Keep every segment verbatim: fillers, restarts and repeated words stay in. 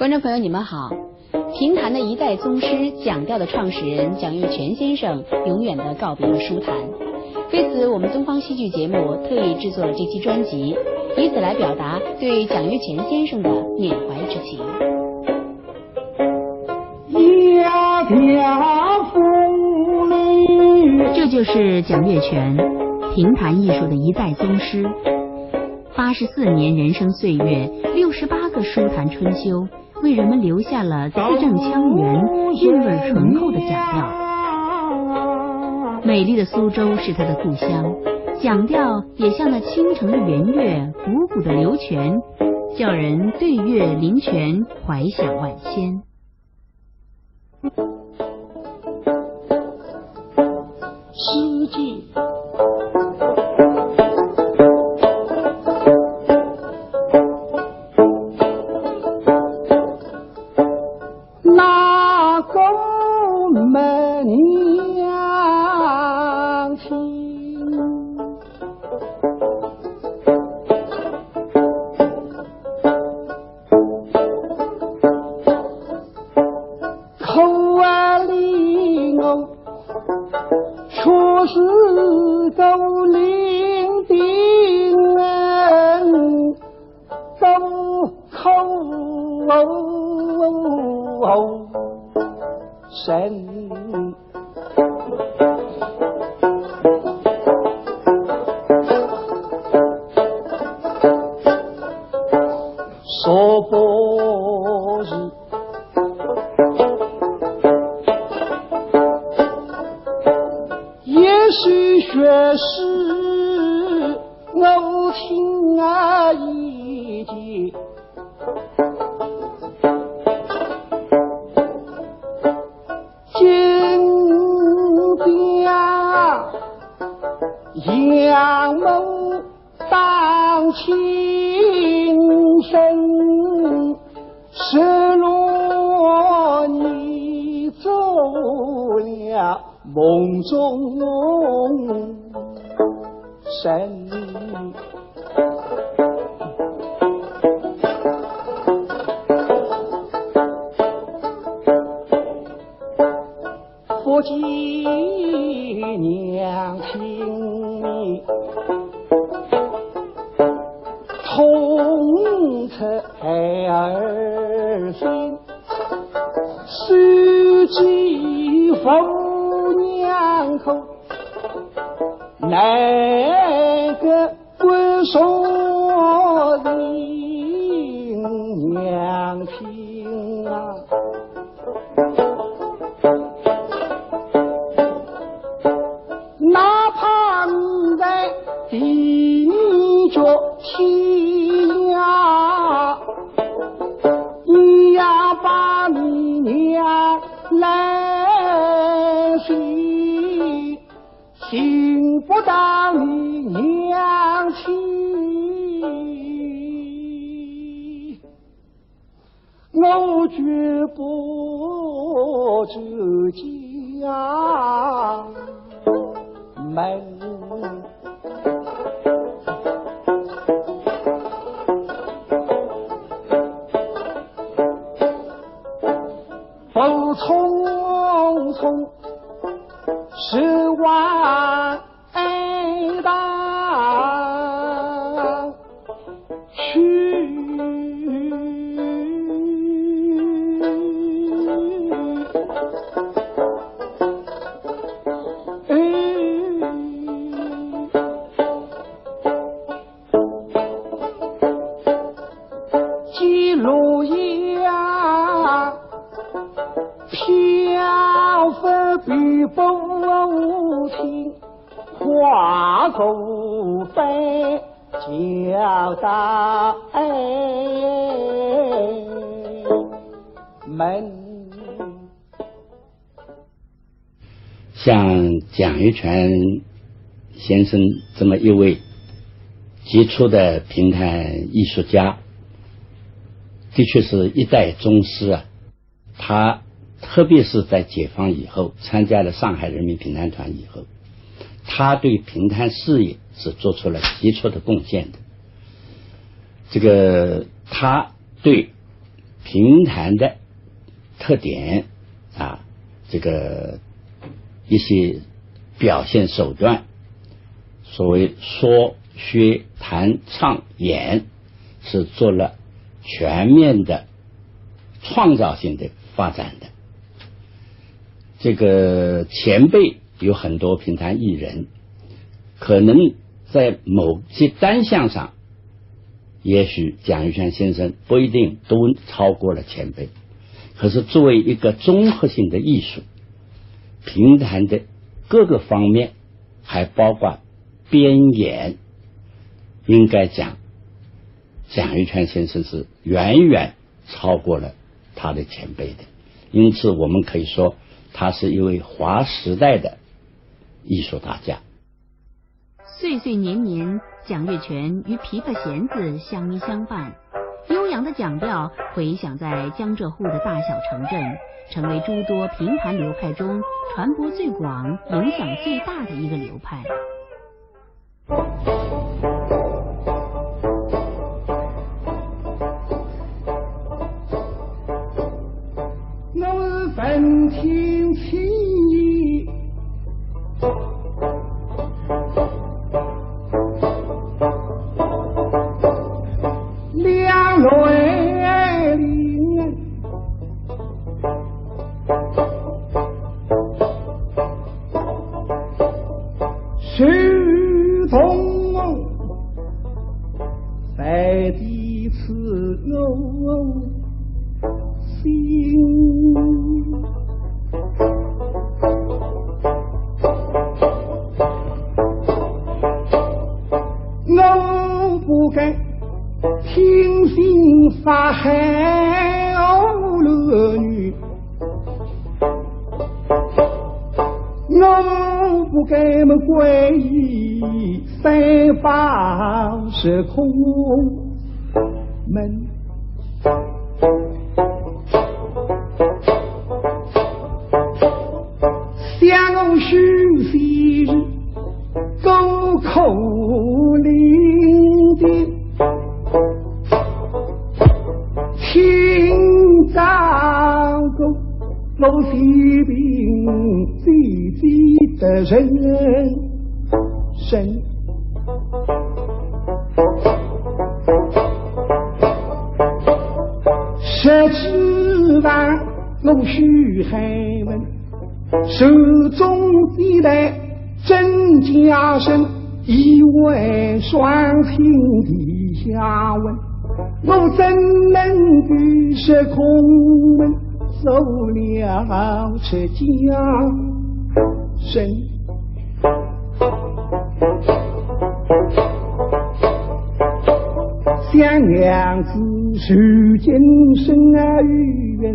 听众朋友，你们好。评弹的一代宗师，蒋调的创始人蒋月泉先生永远地告别了书坛。为此，我们东方戏剧节目特意制作了这期专辑，以此来表达对蒋月泉先生的缅怀之情。这就是蒋月泉，评弹艺术的一代宗师。八十四年人生岁月，六十八个书坛春秋，为人们留下了字正腔圆、韵味醇厚的蒋调。美丽的苏州是他的故乡，蒋调也像那倾城的圆月，汩汩的流泉，叫人对月临泉，怀想万千。像蒋月泉先生这么一位杰出的评弹艺术家，的确是一代宗师啊。他特别是在解放以后，参加了上海人民评弹团以后，他对评弹事业是做出了杰出的贡献的。这个，他对评弹的特点啊，这个一些表现手段，所谓说学弹唱演，是做了全面的创造性的发展的。这个前辈有很多评弹艺人，可能在某些单项上，也许蒋玉泉先生不一定都超过了前辈，可是作为一个综合性的艺术，评弹的各个方面，还包括编演，应该讲，蒋玉泉先生是远远超过了他的前辈的。因此，我们可以说，他是一位划时代的艺术大家。岁岁年年，蒋月泉与琵琶弦子相依相伴，悠扬的蒋调回响在江浙沪的大小城镇，成为诸多评弹流派中传播最广、影响最大的一个流派。我闻听清意两乱灵。 谁同我在彼此我心？我不敢听信法海哦，儿女。 我不敢么关于三宝是空门。想我许仙是孤苦伶仃，请照顾 我心病姐姐的人生。十指望我许汉文，手中接待 真假声，一为双亲地下问，我怎能与是空门，做了出家人？想娘子受尽深啊，与人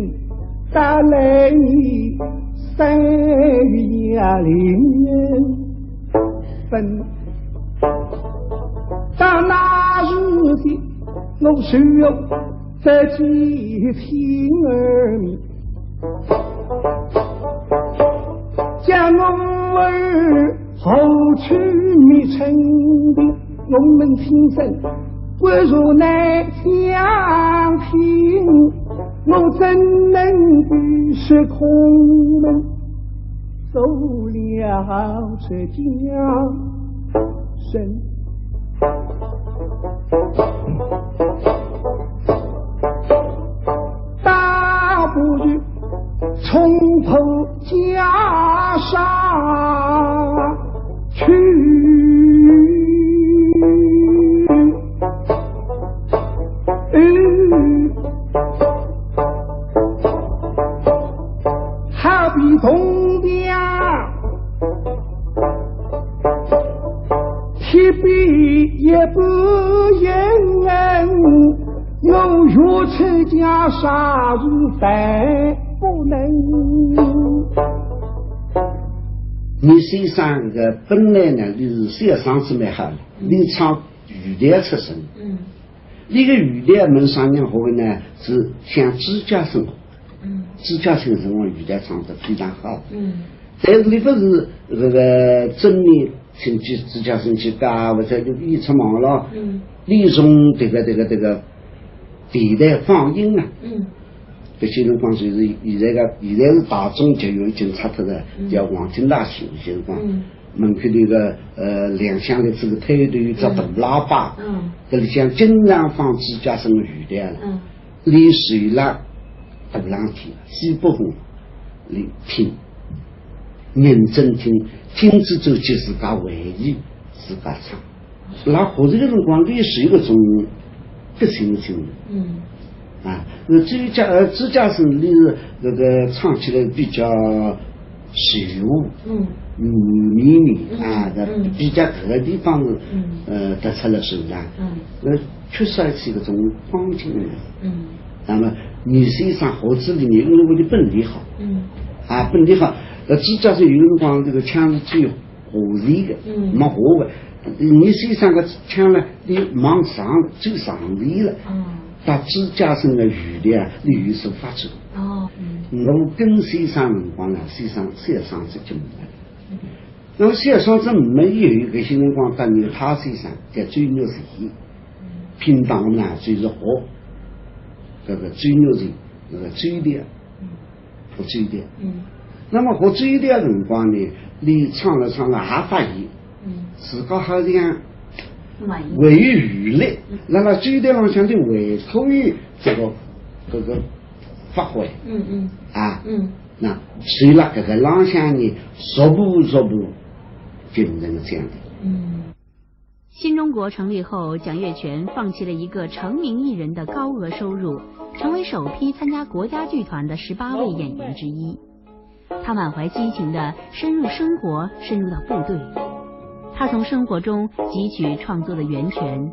打来你三月零分。到那时节，我只有这几天而眠，将我儿 何处觅春的，我们亲身不如难相听，我怎能与是空门，做了出家人？大不如 冲破袈裟去。好比铜墙 铁壁也不言，我欲出家啥事办不能。你先生个本来呢，你是小嗓子蛮好，你唱豫调出身，嗯，你个豫调门上人好个呢，是像朱家生，嗯，朱家生辰光豫调唱得非常好，嗯，但是你不是搿个真的 请去自家人去搞，或者就一出忙了。嗯，你从这个这个这个电台放映啊。嗯。搿歇辰光就是现在个，现在是大众剧院已经拆脱了，嗯。叫黄金大戏，就是讲，嗯。门口头个，呃，两厢立仔个推头，有只大喇叭，嗯。搿里向经常放朱家生个序曲啊。嗯。俚坐辣大浪向，西北风，俚听，认真听，听仔之后就自家回忆，自家唱。 辣活着个辰光，俚是有搿种个性情的。嗯。啊，那朱家，呃，朱家生俚是搿个唱起来比较柔和，嗯。软绵绵啊，嗯，嗯。比较搿个地方是，嗯。呃，突出了首长。嗯。那缺少一些搿种方劲的。嗯。那么，倪先生活子里面，因为俚本领好，嗯。啊，本领好，呃，朱家生有辰光搿个腔是最 和弦个，嗯。蛮和个。倪先生个腔呢，俚往上，走上调了。嗯。搭朱家生个序曲啊，俚有所发展。哦，嗯。我跟先生辰光呢，先生小生子就没了。嗯。那么小生子没有，搿歇辰光搭倪太先生，叫周玉泉，嗯。拼档呢，就是学搿个周玉泉，搿个周调。嗯。 学周调。嗯。那么学周调辰光呢，俚唱了唱了也发现，嗯。自家好像蛮有，还有余力，嗯。那么周调浪向头还可以这个，这个发挥。嗯，嗯。啊，嗯。那所以呢，搿个浪向呢，逐步逐步就形成了这样的。嗯。 新中国成立后，蒋月泉放弃了一个成名艺人的高额收入，成为首批参加国家剧团的十八位演员之一。他满怀激情地深入生活，深入到部队。他从生活中汲取创作的源泉。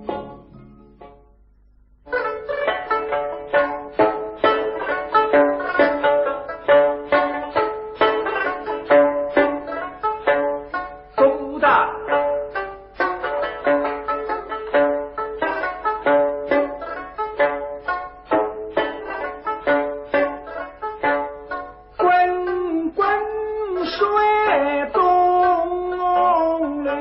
滚滚水东流。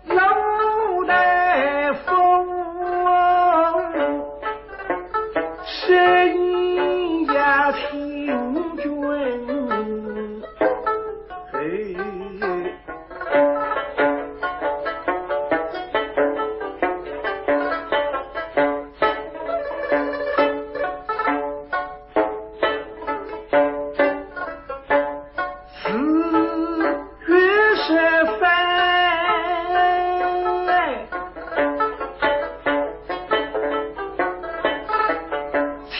老大风，谁呀请君？嘿。 四月十三，清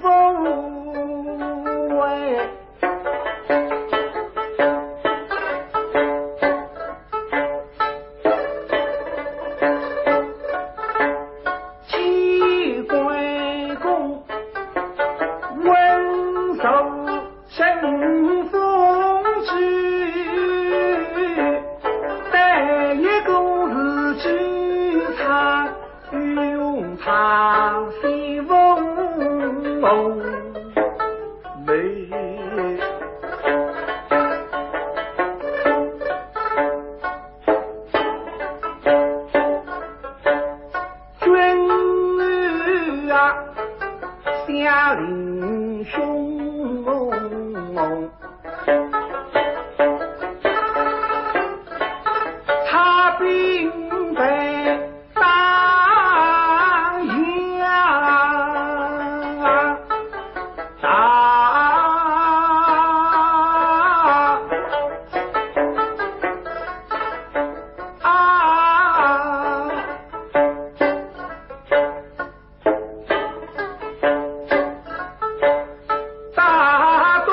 风哎。 机关公，文寿春风之，但一个是机场。 用他西风美。君啊，下令兄，插兵在 当阳大。大东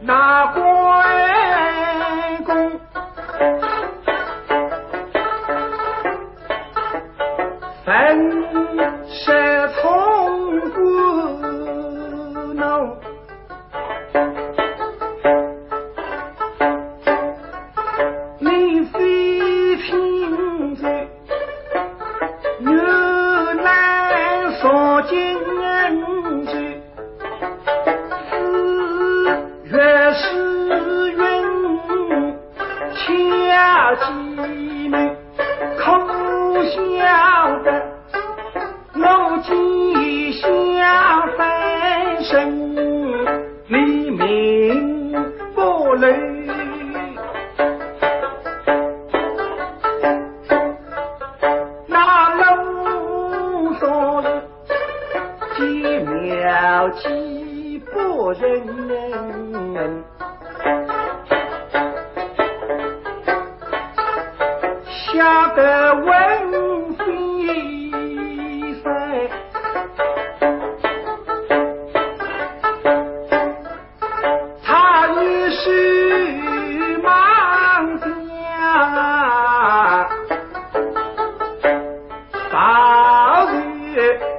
那关公本是冲冠哦，你非听说，原来上京去。 四月时运，巧计谋，可晓得我计下翻身，你命不留。那路上 见妙计不忍，吓得魂飞散。 他一时忙家，跑路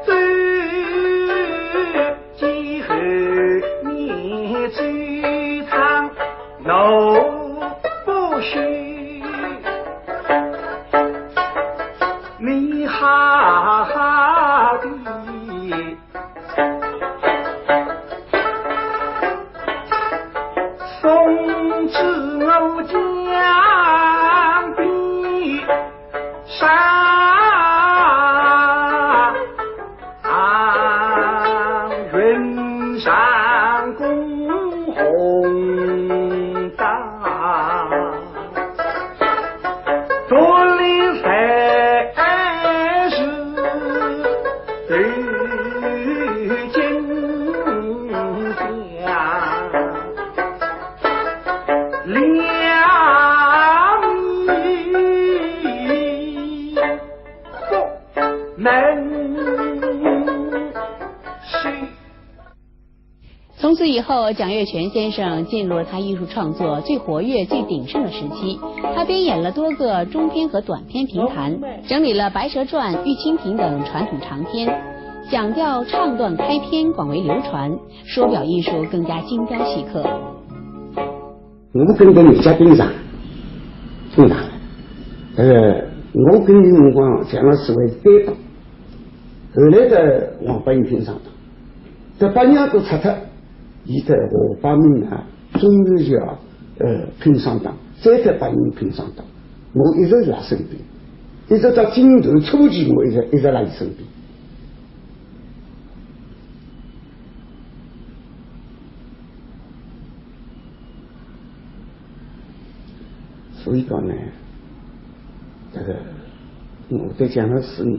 走，最后面追上奴不休。你好好的 送至我江边上，云上公红。 大理三十头金甲，两米不能是。 从此以后，蒋月泉先生进入了他艺术创作最活跃、最鼎盛的时期。他编演了多个中篇和短篇评弹，整理了《白蛇传》《玉蜻蜓》等传统长篇，蒋调唱段开篇广为流传，说表艺术更加精雕细刻。 我跟着人家拼上，拼上来。呃，我跟伊辰光，像是为单档，后来的王八英拼双档，搿八娘都拆脱，伊在河北、云南、中原就要，呃，拼双档，再在八娘拼双档，我一直辣身边，一直到京剧初期，我一直，一直辣伊身边。 所以讲呢，这个我对蒋老师呢，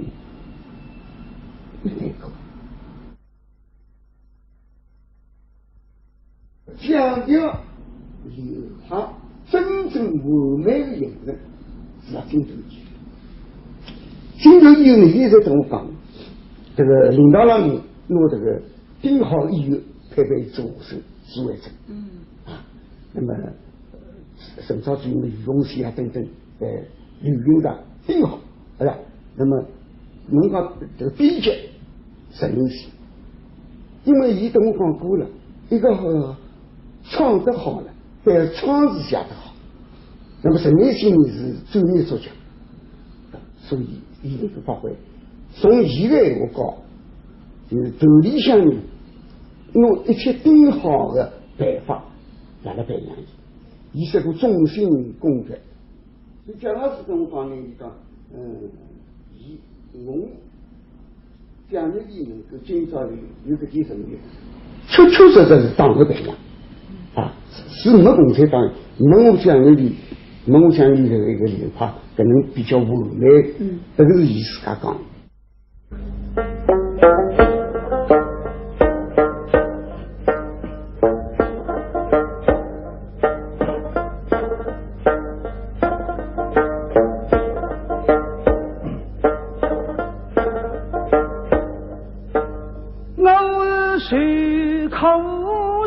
有点苦。讲究流派，真正完美的形成是辣京剧里。京剧里呢，一直跟我讲，这个领导让你拿这个 顶好的演员配备一只和声，是为真。嗯。啊，那么，呃，陈朝志、于凤喜啊等等，呃，刘云达顶好，是吧？那么，侬讲这个编剧陈立新，因为伊跟我讲过了，一个好唱得好了，但是唱词写得好。那么陈立新呢是专业作家，所以伊能够发挥。从伊个闲话讲， 就是团里向呢，用一切顶好的办法辣辣培养伊，伊是个忠心耿耿。所以蒋老师跟我讲呢，伊讲，嗯，伊，我，蒋月泉能够今朝有，有搿点成就，确确实实是党的培养，啊，是没共产党，没我蒋月泉，没我蒋月泉搿个流派，可能比较完美，嗯。搿个是伊自家讲。受苦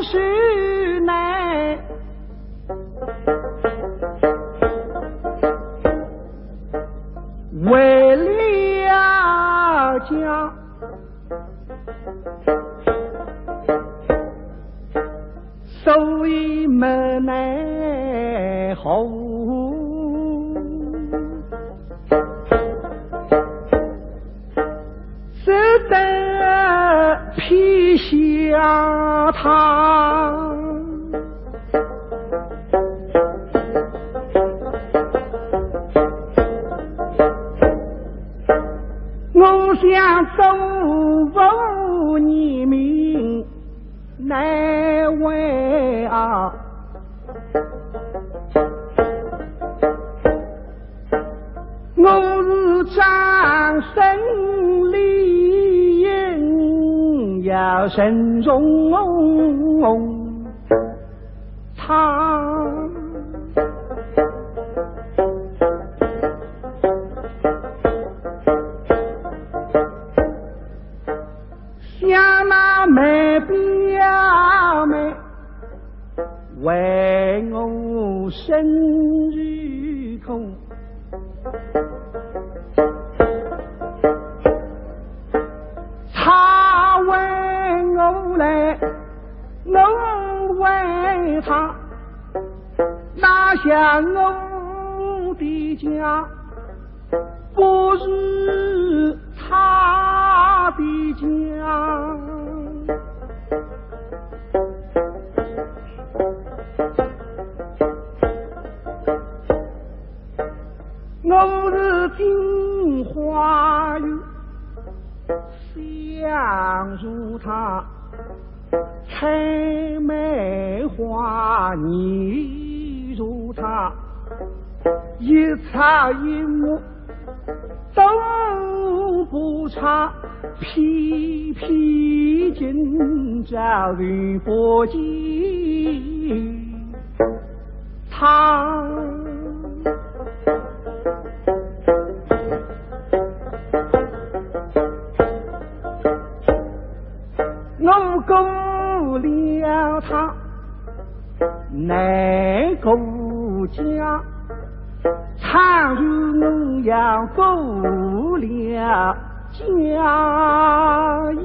受难为了家，所以没奈何。 只得撇下他。我想祖父年迈难为啊， 我是张生理应要慎重他。想那梅表妹 为我身受苦。他为我来，我为他，哪像我的家 不是他的家。我是金花玉，镶入他 采梅花，你如他，一草一木都不差，偏偏今朝遇不见。 他。我顾了他，难顾家。倘若我要顾了家，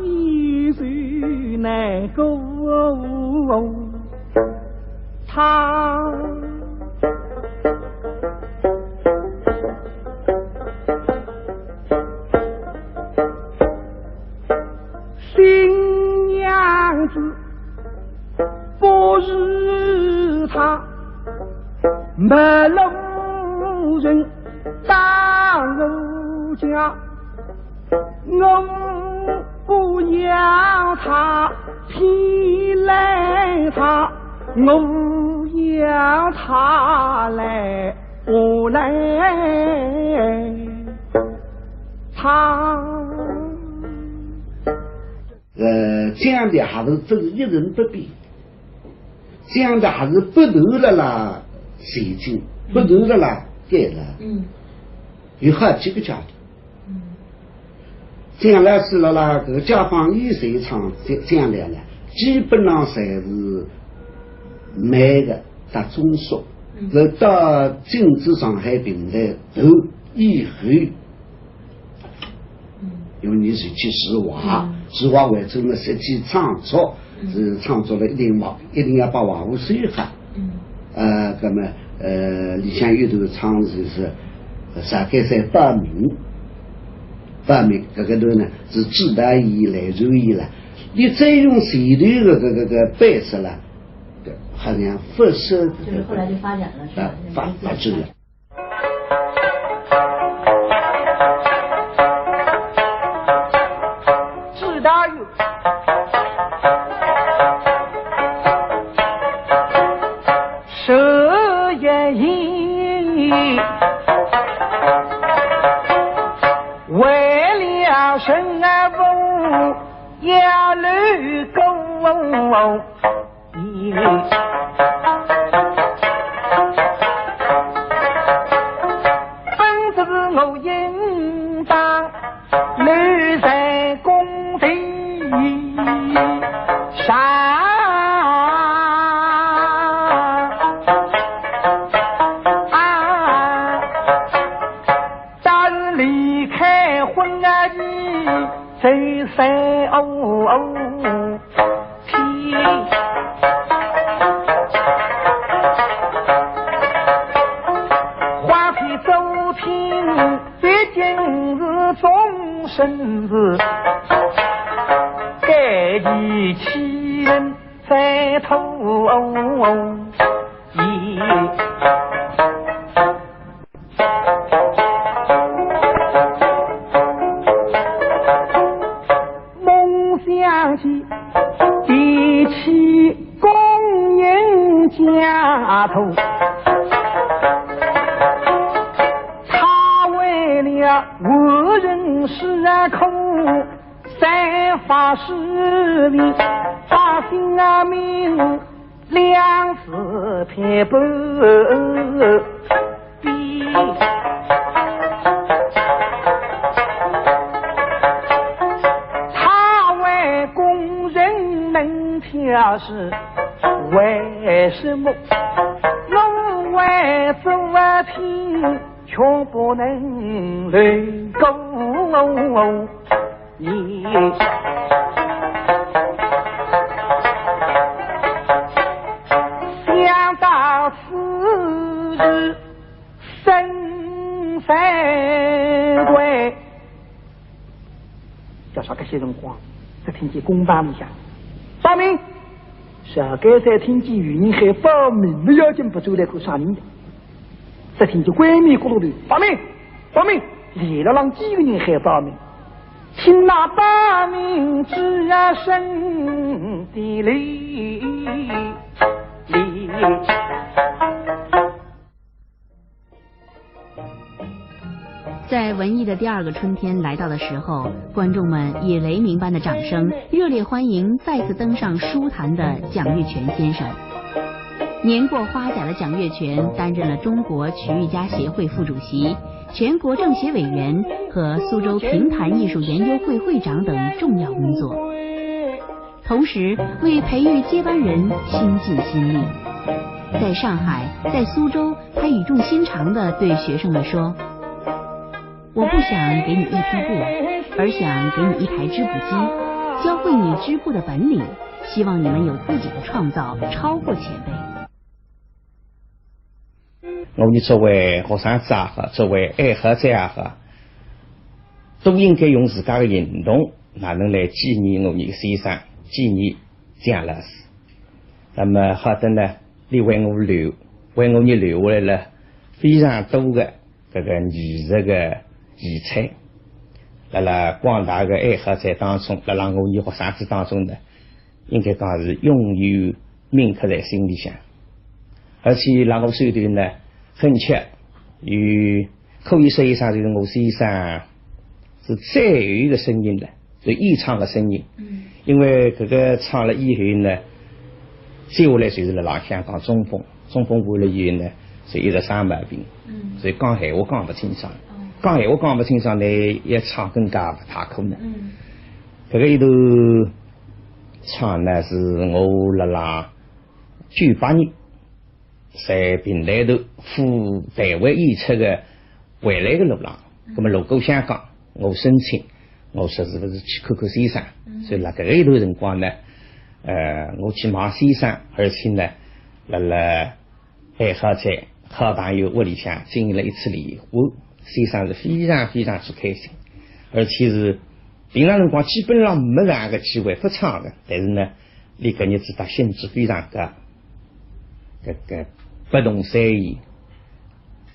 也是难顾 他。新娘子不是他，没路人到我家。 我不要他，偏赖他，我要他来，我赖他。呃，讲的还是真一成不变，讲的还是不断的啦前进，不断的啦改了。嗯。有好几个阶段。 嗯。蒋老师辣辣搿个解放以前唱，讲，讲来呢，基本上侪是梅个搭钟书。嗯。搿到进入上海评弹头以后，嗯。因为伊是去书画，嗯。书画为主么，实际创作，嗯。是创作了一定嘛，一定要把画布收好。 嗯。呃，搿么，呃，里向有段唱词是，呃，啥个是报名，报名，搿个段呢，是指导伊、来传伊了。你再用前头个搿个搿个背诗了，搿好像勿是搿个，就是后来就发展了，是吧？啊，发，发展了。 知道有。是也已，为了生活要留够。 本是我应当留在工地。哦哦，天，花天酒地，毕竟是终身事，该其欺人再吐哦哦。 梦想起第七公人家头，他为了无人是苦，在法事里把性命两次撇步。 他为工人能挑事，为什么我为做天却不能留过你？想到此事， 心生愧。叫啥？搿歇辰光，只听见公房里向，报名。啥个？才听见有人喊报名，没要紧，勿转来看啥人的。只听见闺蜜咕噜噜，报名，报名，连了浪几个人喊报名，听那报名之声的哩哩。 在文艺的第二个春天来到的时候，观众们以雷鸣般的掌声，热烈欢迎再次登上书坛的蒋月泉先生。年过花甲的蒋月泉担任了中国曲艺家协会副主席、全国政协委员和苏州评弹艺术研究会会长等重要工作。 同时为培育接班人倾尽心力。在上海，在苏州，他语重心长地对学生们说：“我不想给你一匹布，而想给你一台织布机，教会你织布的本领，希望你们有自己的创造，超过前辈。”我们作为学生子也好，作为爱好者也好，都应该用自家的行动，哪能来纪念我们的先生，纪念 蒋老师。那么好得呢，伊为我留，为我伲留下来了非常多的搿个艺术的遗产。辣辣广大的爱好者当中，辣辣我伲学生子当中呢，应该讲是永远铭刻在心里向。而且辣我手头呢，很巧有 可以说一声就是我先生是最后一个声音了，就演唱的声音。嗯。因为搿个唱了以后呢，接下来就是辣辣香港中风，中风完了以后呢，就一直生毛病。嗯。所以讲闲话讲勿清爽。哦。讲闲话讲勿清爽呢，要唱更加勿大可能。嗯。搿个一段唱呢，是我辣辣九八年 在评弹团赴台湾演出的回来的路浪，葛末路过香港，我申请，我说是勿是去看看先生？所以辣搿个一段辰光呢，呃，我去望先生，而且呢，辣辣爱好者好朋友屋里向进行了一次联欢，先生是非常非常之开心，而且是平常辰光基本上没啥个机会发唱的，但是呢， 伊搿日子搭兴致非常高，搿个不动声色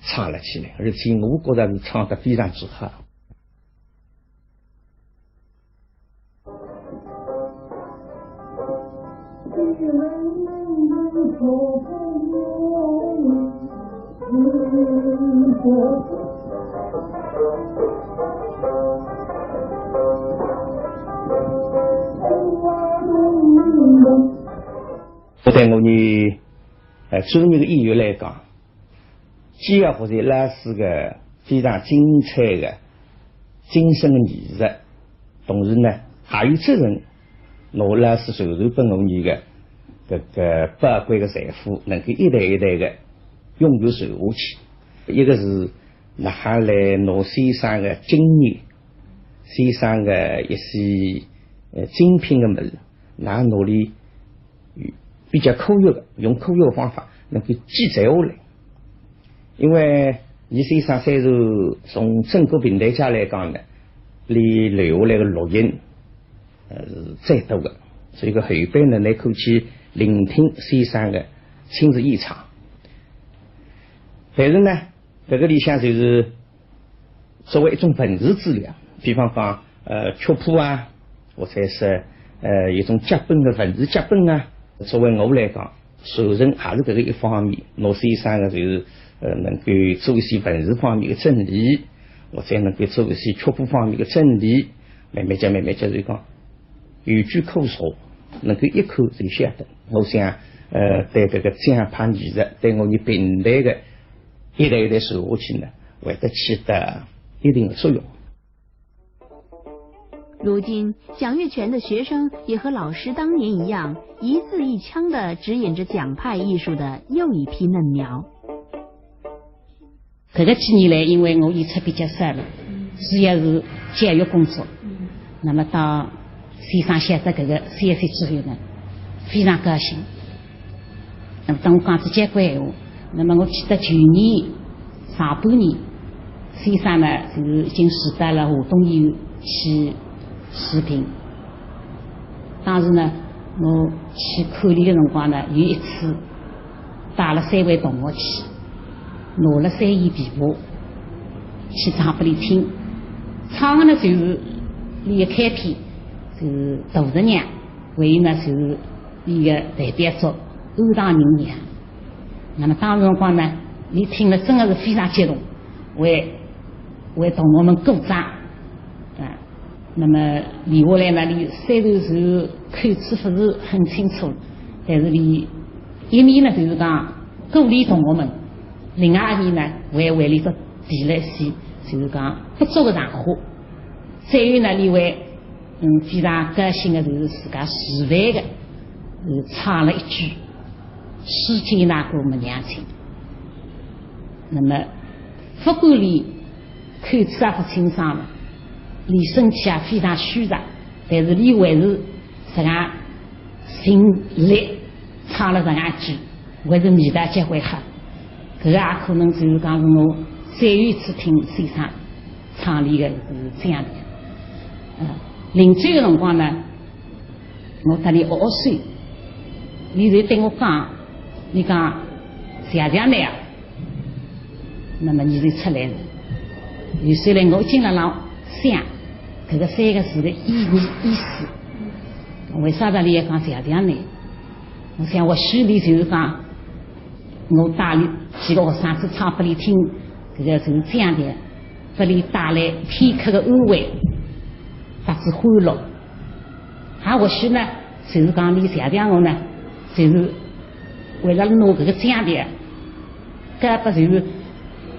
唱了起来，而且我觉得是唱得非常之好。对我伲，呃，专业的演员来讲，既要学习老师的非常精彩的精神的艺术，同时呢，还有责任 拿老师传授拨我伲个搿个宝贵的财富，能够一代一代的永远传下去。一个是哪哈来拿先生的经验，先生的一些呃，精品个物事，㑚拿俚比较科学个，用科学个方法，能够记载下来。因为倪先生虽然从整个评弹界来讲呢，俚留下来个录音，呃，是最多个。所以讲后辈呢，乃可去聆听先生个亲自演唱。但是呢，搿个里向就是作为一种文字资料，比方讲，呃，曲谱啊，或者是，呃，一种脚本个文字脚本啊，作为我来讲，传承还是搿个一方面，拿先生个就是，呃，能够做一些文字方面个整理，或者能够做一些曲谱方面个整理，慢慢叫，慢慢叫，就讲有据可查，能够一看就晓得。我想，呃，对搿个讲派艺术，对我们评弹个一代一代传下去呢，会得起到一定的作用。如今，蒋月泉的学生也和老师当年一样，一字一腔地指引着蒋派艺术的又一批嫩苗。搿个几年来，因为我演出比较少了，主要是教育工作。那么当先生晓得搿个消息之后呢，非常高兴。那么当我讲出交关闲话，那么我记得去年上半年，先生呢，就是已经住到了华东医院去治病。当时呢，我去看俚个辰光呢，有一次带了三位同学去，拿了三弦琵琶去唱拨俚听。唱个呢，就是俚个开篇，就是杜十娘，还有呢，就是俚个代表作《安唐人娘》。那么当时辰光呢，俚听了真个是非常激动，为为同学们鼓掌。啊，那么俚下来呢，俚虽然是口齿勿是很清楚，但是俚一面呢，就是讲鼓励同学们，另外一面呢，还为俚笃提了一些，就是讲不足个场化。再有呢，俚还，嗯，非常高兴个，就是自家示范个，呃，唱了一句《世间那个木娘亲》。那么，不管俚口齿也勿清爽了，俚身体也非常虚弱，但是俚还是实梗尽力唱了实梗一句，还是味道交关好。搿个也可能就是讲是我最后一次听先生唱俚个是这样的。呃，临走个辰光呢，我搭俚握握手，俚就对我讲，俚讲，谢谢倷啊。 那么倷就出来了。有时来我经常辣想，搿个三个字的意义意思，为啥道理要讲谢谢呢？我想或许俚就是讲，我带几个学生子唱拨俚听，搿个就是这样的，拨俚带来片刻的安慰，搭仔欢乐。 啊，或许呢，就是讲俚谢谢我呢，就是为了拿搿个奖励，交拨就是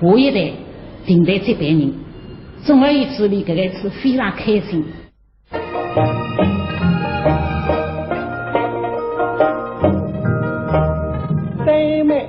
下一代评弹接班人。总而言之，俚搿个一次非常开心。对没？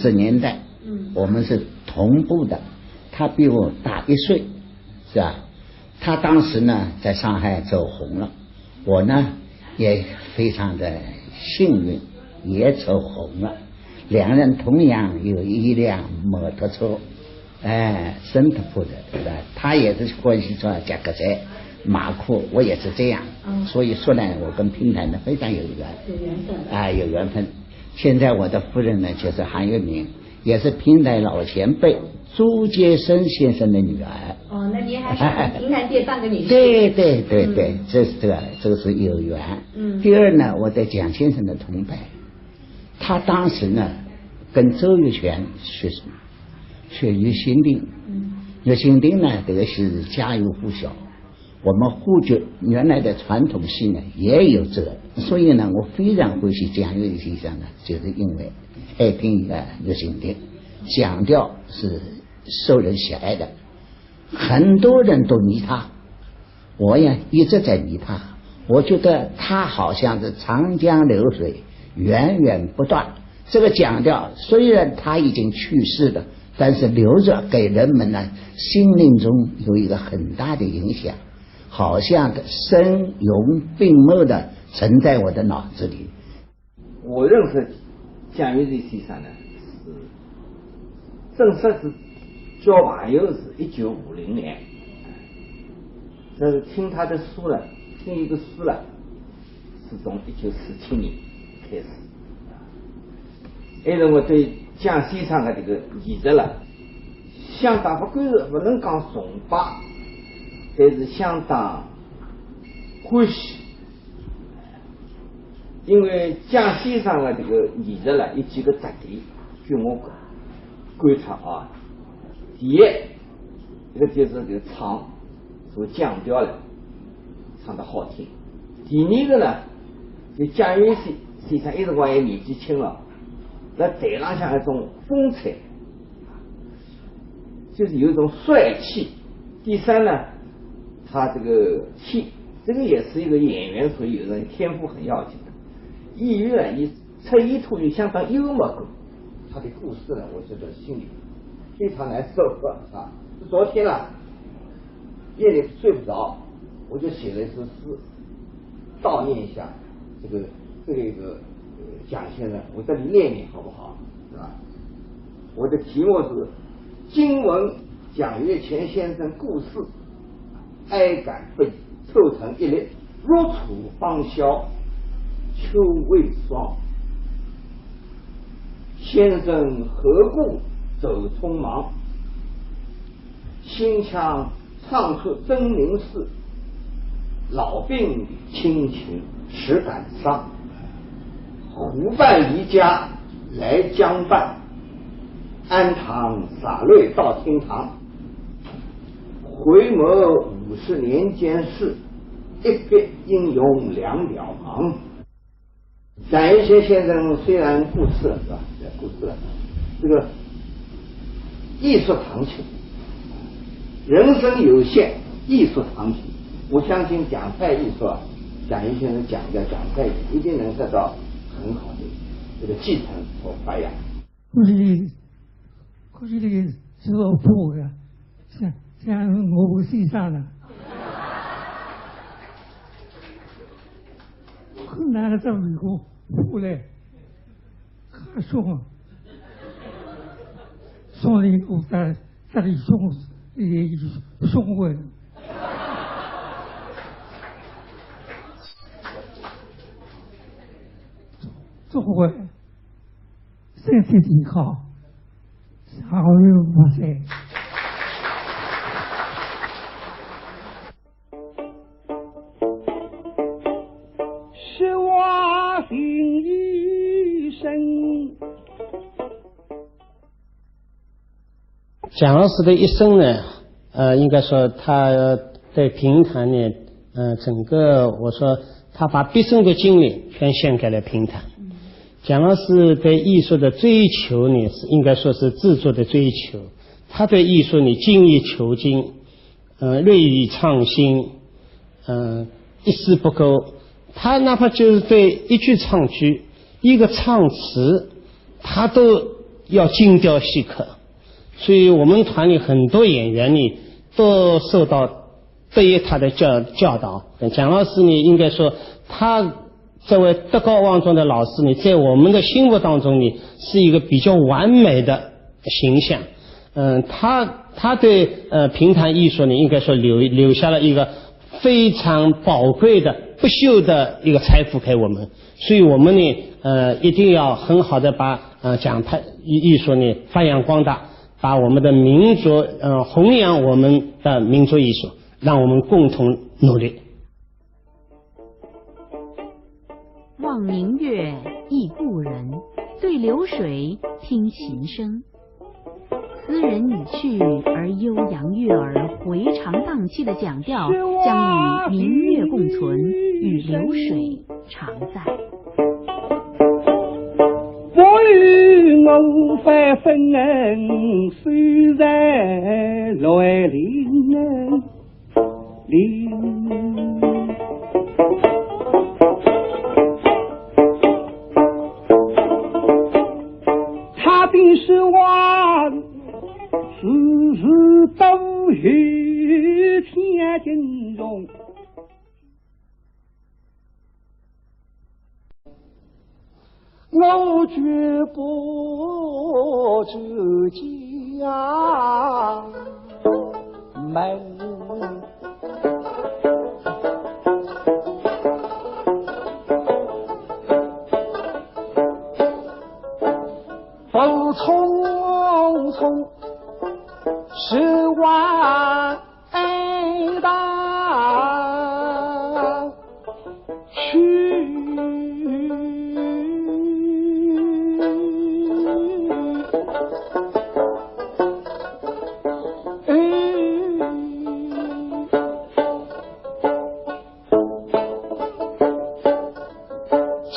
十年代，嗯，我们是同步的，他比我大一岁，是吧？他当时呢在上海走红了，我呢也非常的幸运，也走红了。两人同样有一辆摩托车，哎，森特普的，对吧？他也是欢喜说夹克衫、马裤，我也是这样，嗯，所以说呢，我跟评弹呢非常有缘，有缘分，啊，有缘分。现在我的夫人呢就是韩月明，也是评弹老前辈朱洁生先生的女儿。哦，那您还是评弹界半个女婿。对对对对，嗯，这是这个这个是有缘。嗯，第二呢，我在蒋先生的同班，他当时呢跟周玉泉学学《月薪亭》。嗯，《月薪亭》呢，这个是家喻户晓。我们沪剧原来的传统戏呢也有这个，所以呢，我非常欢喜蒋月泉先生呢，就是因为爱听《月薪亭》，腔调是受人喜爱的，很多人都迷他，我也一直在迷他。我觉得他好像是长江流水，源源不断。这个腔调虽然他已经去世了，但是留着给人们呢，心灵中有一个很大的影响，好像深永并茂的存在我的脑子里。我认识蒋月泉先生呢，是正式是交朋友是一九五零年，但是听他的书了，听一个书了，是从一九四七年开始。还是我对蒋先生的这个艺术了，相当不敢说不能讲崇拜，但是相当欢喜。因为蒋先生的这个艺术了，有几个特点，据我观察啊，第一，这个就是这个唱，是腔调了，唱得好听。第二个呢，就蒋月泉先生一直光也年纪轻了，在台浪向一种风采，就是有一种帅气。第三呢，他这个天，这个也是一个演员，所以有人天赋很要紧的。演员呢，伊出演脱口相当幽默感。他的故事呢，我觉得心里非常难受啊。昨天呢，夜里睡不着，我就写了一首诗，悼念一下这个这个一个呃蒋先生，我这里念念好不好？是吧？我的题目是《今闻蒋月泉先生故事》，哀感不已，凑成一列，若楚方萧，秋未霜。先生何故走匆忙？新腔唱出真名字，老病清琴实感伤。胡伴离家来江畔，安堂洒泪到厅堂。回首五十年间事，一别英雄两两忙。 蒋月泉先生虽然故世了，是吧？故世了，这个艺术长青，人生有限，艺术长青。我相信蒋派艺术啊，蒋月泉先生讲的蒋派艺术一定能得到很好的这个继承和发扬。估计，估计这个是我父的，像像我先生的。 拿了这么一个父嘞，还凶啊！送了一个在这里凶，也凶我。祝我身体健康，长命百岁。 说话听医生。蒋老师的一生呢，呃，应该说他对评弹呢，呃，整个我说他把毕生的精力全献给了评弹。蒋老师对艺术的追求呢，是应该说是执着的追求。他对艺术呢，精益求精， 呃，锐意创新，呃，一丝不苟。他哪怕就是对一句唱句，一个唱词，他都要精雕细刻。所以我们团里很多演员呢，都受到德育他的教教导。蒋老师呢，应该说他这位德高望重的老师呢，在我们的心目当中呢，是一个比较完美的形象。嗯，他他对呃评弹艺术呢，应该说留留下了一个非常宝贵的、不朽的一个财富给我们。所以我们呢，呃，一定要很好的把呃讲他艺术呢发扬光大，把我们的民族呃弘扬我们的民族艺术，让我们共同努力。望明月，忆故人，对流水，听琴声。斯人已去，而悠扬悦耳，回肠荡气的蒋调，将与明月共存，与流水常在。不与我分分，守在乱林。他的说话时时都有天津中。 我绝不出家门。不匆匆十万 爱他去。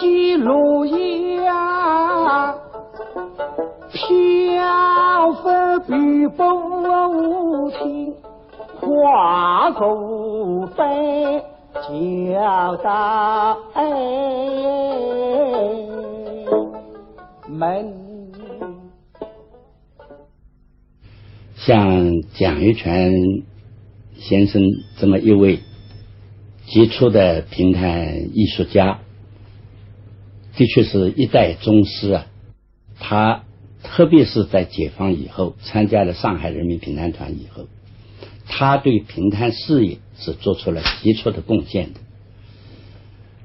记录呀，飘忽比不清。 花果般交代门。像蒋月泉先生这么一位杰出的评弹艺术家，的确是一代宗师啊。 他特别是在解放以后，参加了上海人民评弹团以后，他对评弹事业是做出了杰出的贡献的。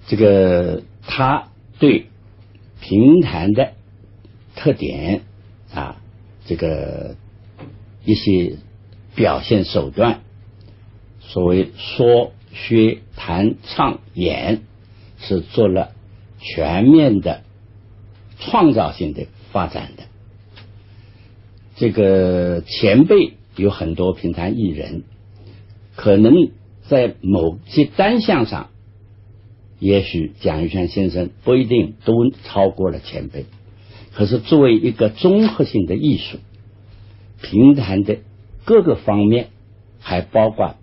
这个他对评弹的特点啊，这个一些表现手段，所谓说学弹唱演，是做了全面的 创造性的发展的。这个前辈有很多评弹艺人，可能在某些单项上，也许蒋月泉先生不一定都超过了前辈。可是作为一个综合性的艺术，评弹的各个方面，还包括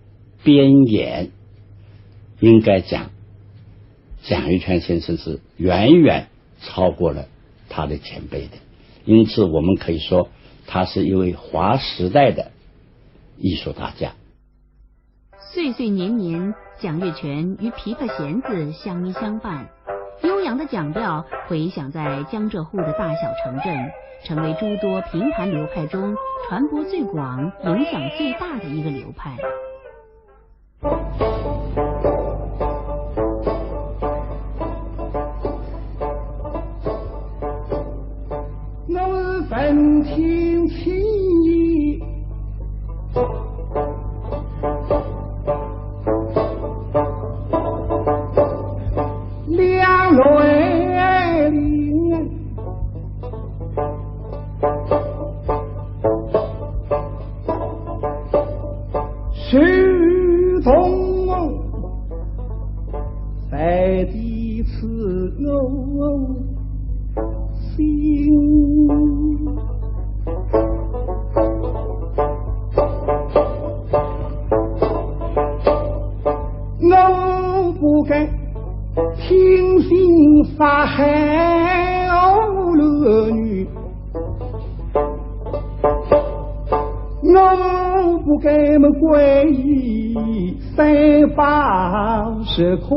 编演，应该讲，蒋月泉先生是远远 超过了他的前辈的。因此，我们可以说，他是一位划时代的艺术大家。岁岁年年，蒋月泉与琵琶弦子相依相伴，悠扬的蒋调回响在江浙沪的大小城镇，成为诸多评弹流派中传播最广、影响最大的一个流派。 我们分清情义，两难。 是同在的此我心。 我不敢听信法海恶乱语，我不敢么归依三宝是苦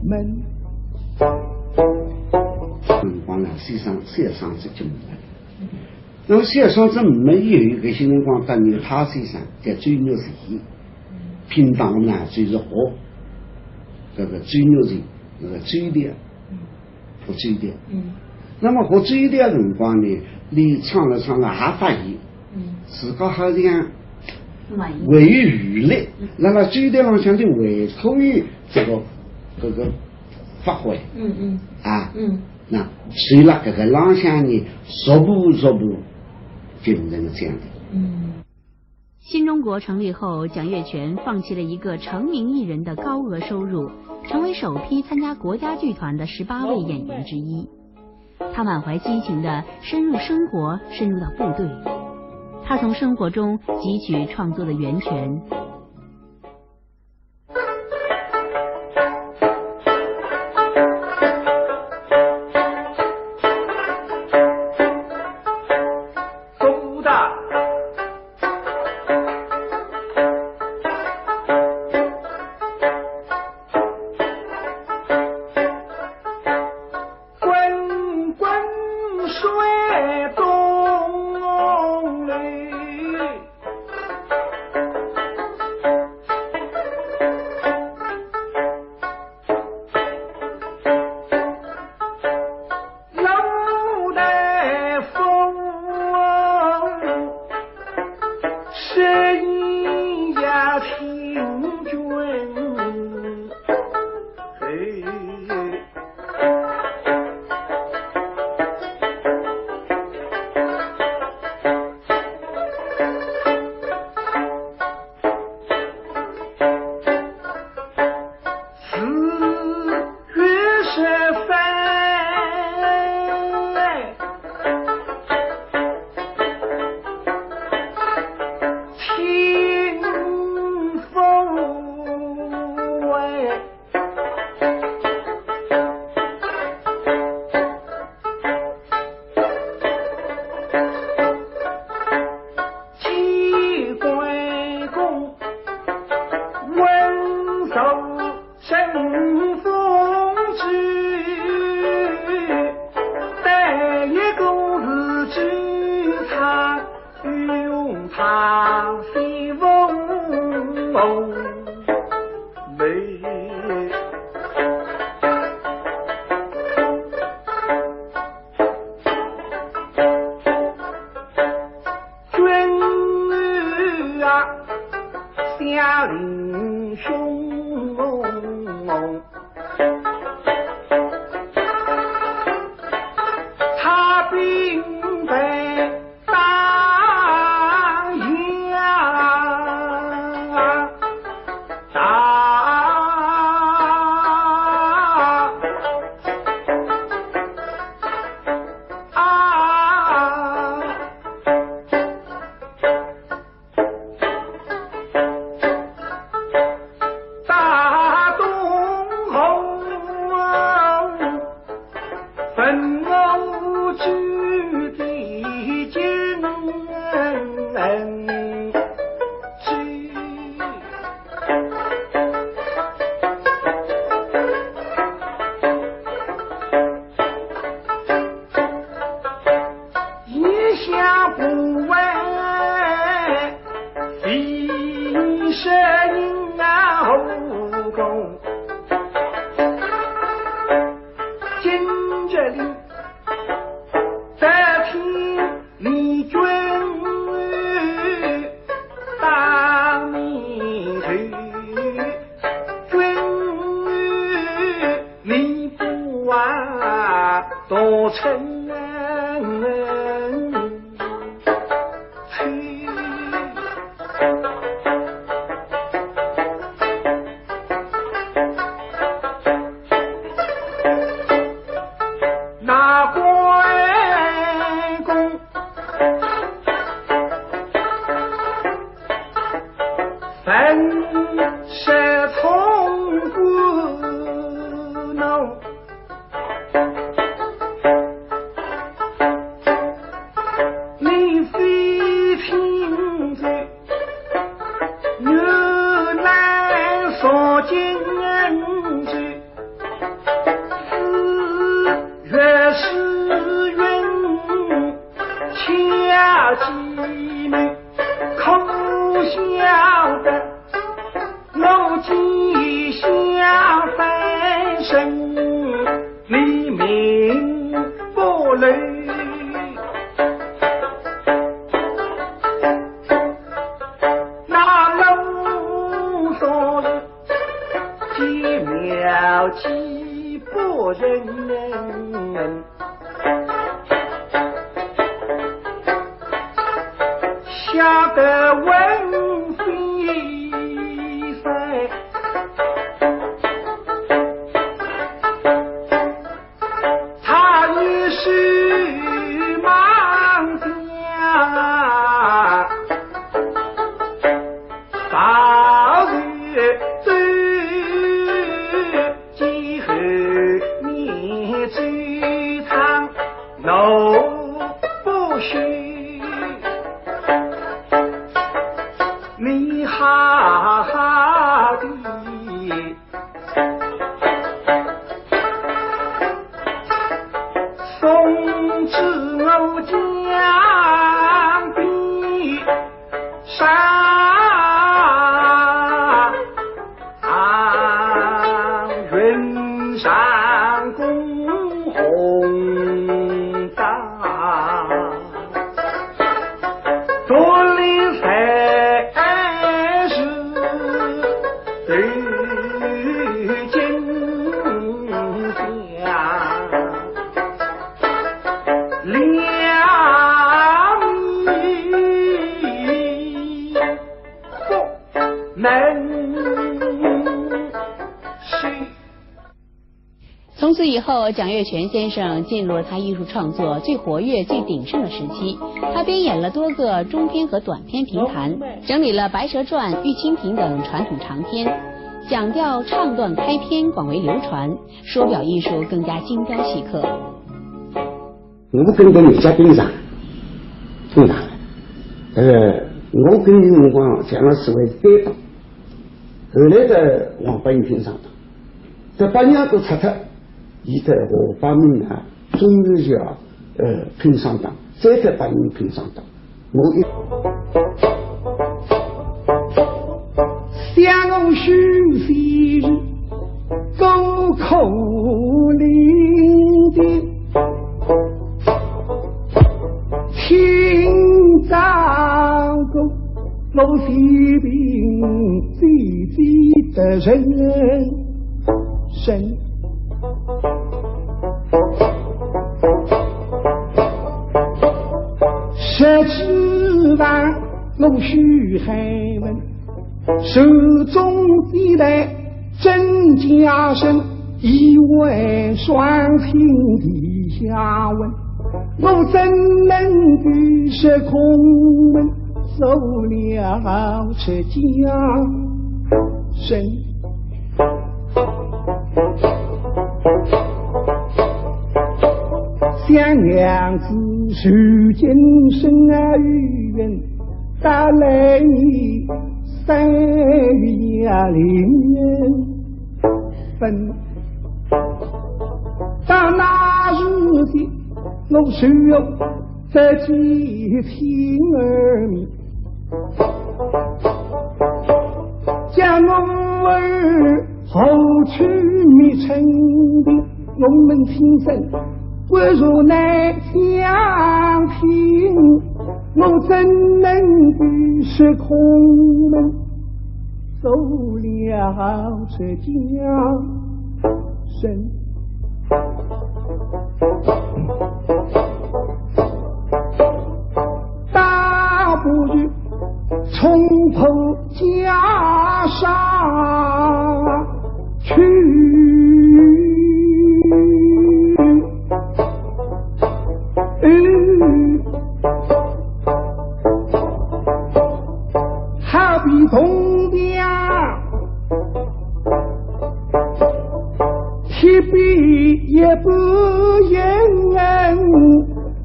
闷。辰光呢，先生，先生这就没了。那么先生这没有一个新辰光搭有他先生叫周玉泉，拼档呢，就是和这个周玉泉，那个周调。 不周调。嗯。那么不周调辰光呢，你唱了唱了还发现，嗯。自家好像不满意。还有余力，嗯。那么周调浪向的还可以这个，这个发挥。嗯，嗯。啊，嗯。那所以呢，搿个浪向呢，逐步逐步就变成了这样的。嗯。 新中国成立后，蒋月泉放弃了一个成名艺人的高额收入，成为首批参加国家剧团的十八位演员之一。他满怀激情地深入生活，深入到部队。他从生活中汲取创作的源泉。 滚滚水东流。 老大风，是一呀听君。嘿。 四月十三，清风哎。 机关公，文手乘风至，但一个是机场。 用他西风美。君啊，下令兄，插兵在 打呀打。打东吴，文武举地金枝。 一下不问，一声啊，后宫金阙里，只听李君当面头，君 你不啊多成那关公 本是通官奴，你非听今日四月时运，恰吉日，可晓得我吉祥翻身，黎明不漏。 那老早日，见妙计不成，吓得魂飞散。 他一时忙家，到处走，几后面走唱闹不休。你好好的 送至我江边上，云上公红。 大多礼三十对金家两米不能是。 从此以后，蒋月泉先生进入了他艺术创作最活跃、最鼎盛的时期。他编演了多个中篇和短篇评弹，整理了《白蛇传》《玉蜻蜓》等传统长篇，蒋调唱段开篇广为流传，说表艺术更加精雕细刻。我跟个人家平常，平常，呃，我跟伊辰光，蒋老师为搭档，后来个王八英拼双档，搿八年都拆脱，伊搭王八英啊，终于就要，呃，拼双档，再搭八英拼双档。我一想我许仙是够可怜的， 请照顾我这病最最的人生。十指望我许仙文， 手中飞来真家生，一位双亲地下文，我怎能够是空门，做了出家人？想娘子受尽深啊冤， 带来你三月零分。到那时节，我就要在街听儿迷，将我儿 何处觅春的，我们亲身不如来相听，我怎能够是空门，做了出家人？大不如冲破 袈裟去。好比铜墙 铁壁也不言，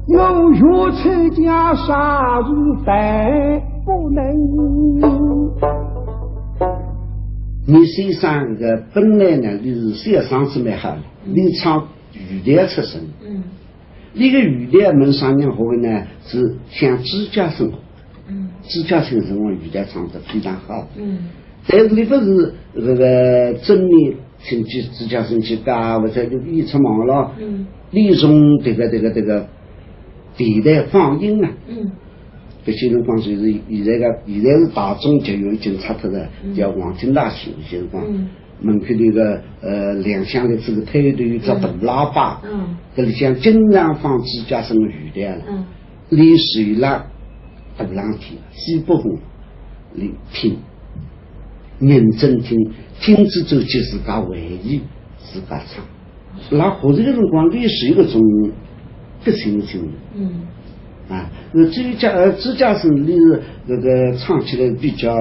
我欲出家啥事办不能？倪先生搿个本来呢，俚是小生子蛮好个，嗯。俚唱戏台出身。嗯。俚个戏台门上人学个呢，是像朱家生。嗯。朱家生辰光戏台唱得非常好。嗯。但是俚勿是搿个正面请去朱家生去教，或者俚演出忙了，嗯。俚从迭个，迭个，迭个电台放映啊。嗯。 搿歇辰光就是现在个，现在是大众剧院已经拆脱了，嗯。叫黄金大戏院，现在辰光。嗯。门口头个，呃，两厢个搿个推头有只大喇叭，嗯。搿里向经常放朱家生个戏台啊。嗯。俚坐辣大浪天，西北风，俚听，认真听，听仔之后就自家回忆，自家唱。 辣学个辰光，俚是有搿种个心情。嗯。啊，那朱家，呃，朱家生俚是搿个唱起来比较柔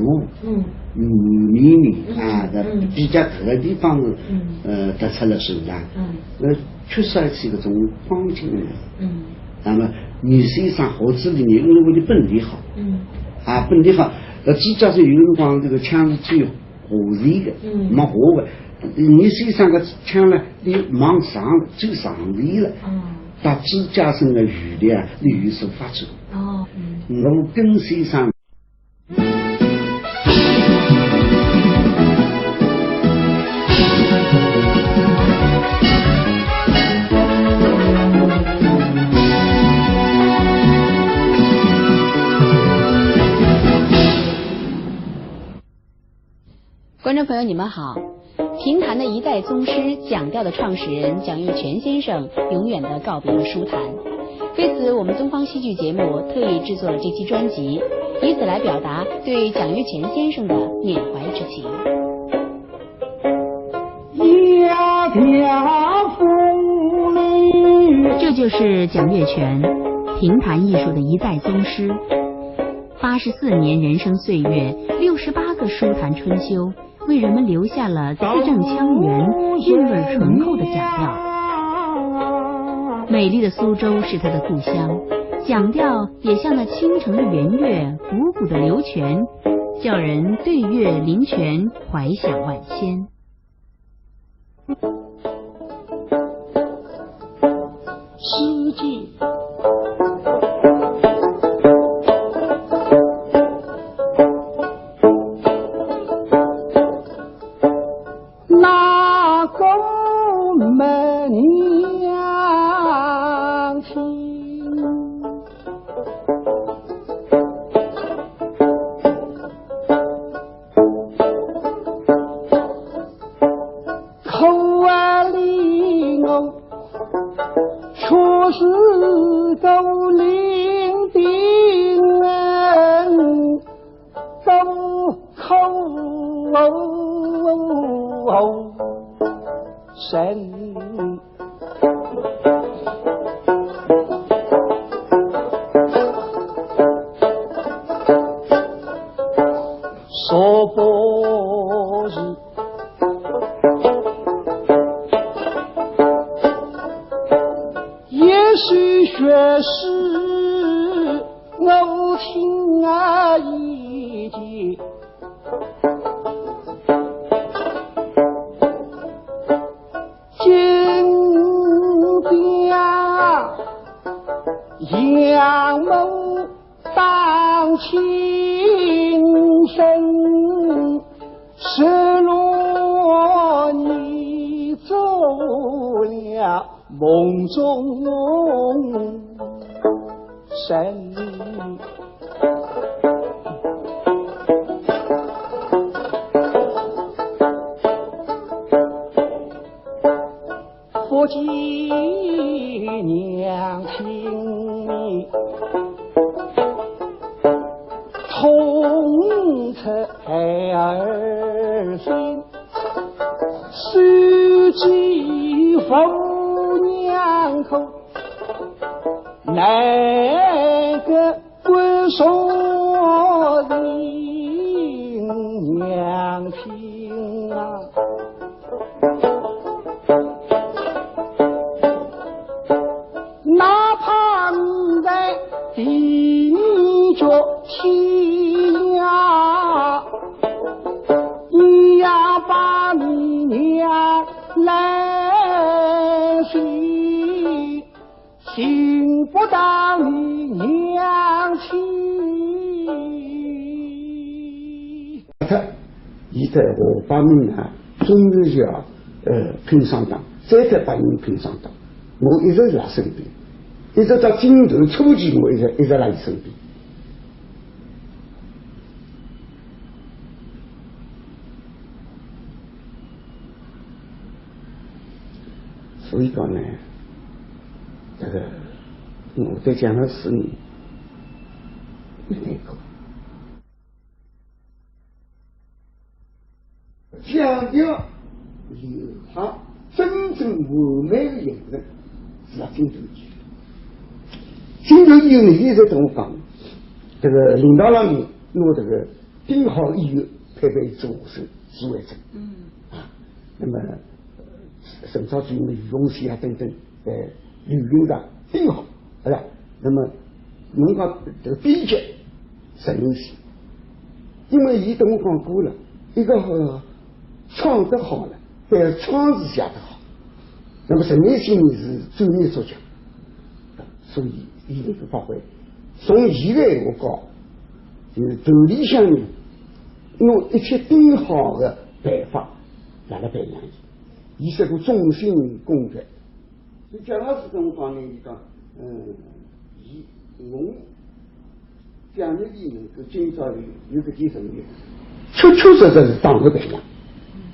和，嗯。软绵绵，嗯，啊，嗯。比较搿个地方是，嗯。呃，突出了首长。嗯。呃，缺少一些搿种方劲的。嗯。那么倪先生学子里面，因为俚本领好。嗯。啊，本领好，呃，朱家生有辰光搿个腔是最 和谐个，嗯。蛮和个。倪先生个腔呢，俚蛮上，走上来了。哦。搭朱家生个戏台啊，俚有所发展。哦，嗯。我跟先生 观众朋友，你们好。评弹的一代宗师，蒋调的创始人蒋月泉先生永远地告别了书坛。为此，我们东方戏剧节目特意制作了这期专辑，以此来表达对蒋月泉先生的缅怀之情。这就是蒋月泉，评弹艺术的一代宗师。八十四年人生岁月，六十八个书坛春秋， 为人们留下了字正腔圆、韵味醇厚的蒋调。美丽的苏州是他的故乡，蒋调也像那倾城的圆月，汩汩地流泉，叫人对月临泉，怀想万千。 世界。那个门娘亲。 可怜我，却是孤零的人，孤苦人。 说不是，也是学士，我亲眼一见。 金家杨门当亲生，失落你做了梦中人。 不见娘亲，痛彻儿心，思及父娘苦，难隔 归宿的娘亲啊，哪怕你在地脚天涯，来兮，心不当于娘亲。他，伊在河北门啊，总是要，呃，拼双档，再在白云拼双档。我一直辣身边，一直到金坛初期，我一直，一直辣伊身边。 所以讲呢，这个我对蒋介石呢，没那个。讲究留下真正完美的形成，是要金坛。金坛以后呢，一直跟我讲，这个领导让你拿这个 顶好的医院配备一只护士，是为这。嗯。啊，那么，呃，陈超主任、于凤喜啊等等，呃，刘院长顶好，对吧？那么，侬讲这个编剧，陈凤喜，因为伊跟我讲过了，一个好，唱得好了，但是唱词写得好。那么陈凤喜呢是专业作家，所以伊能够发挥。从现在我讲， 就是团里向呢，用一切顶好的办法，辣辣培养伊，伊是个忠心公职。所以蒋老师跟我讲呢，伊讲，嗯，伊，侬，蒋介石能够今朝有，有搿件成就，确确实实是党的培养，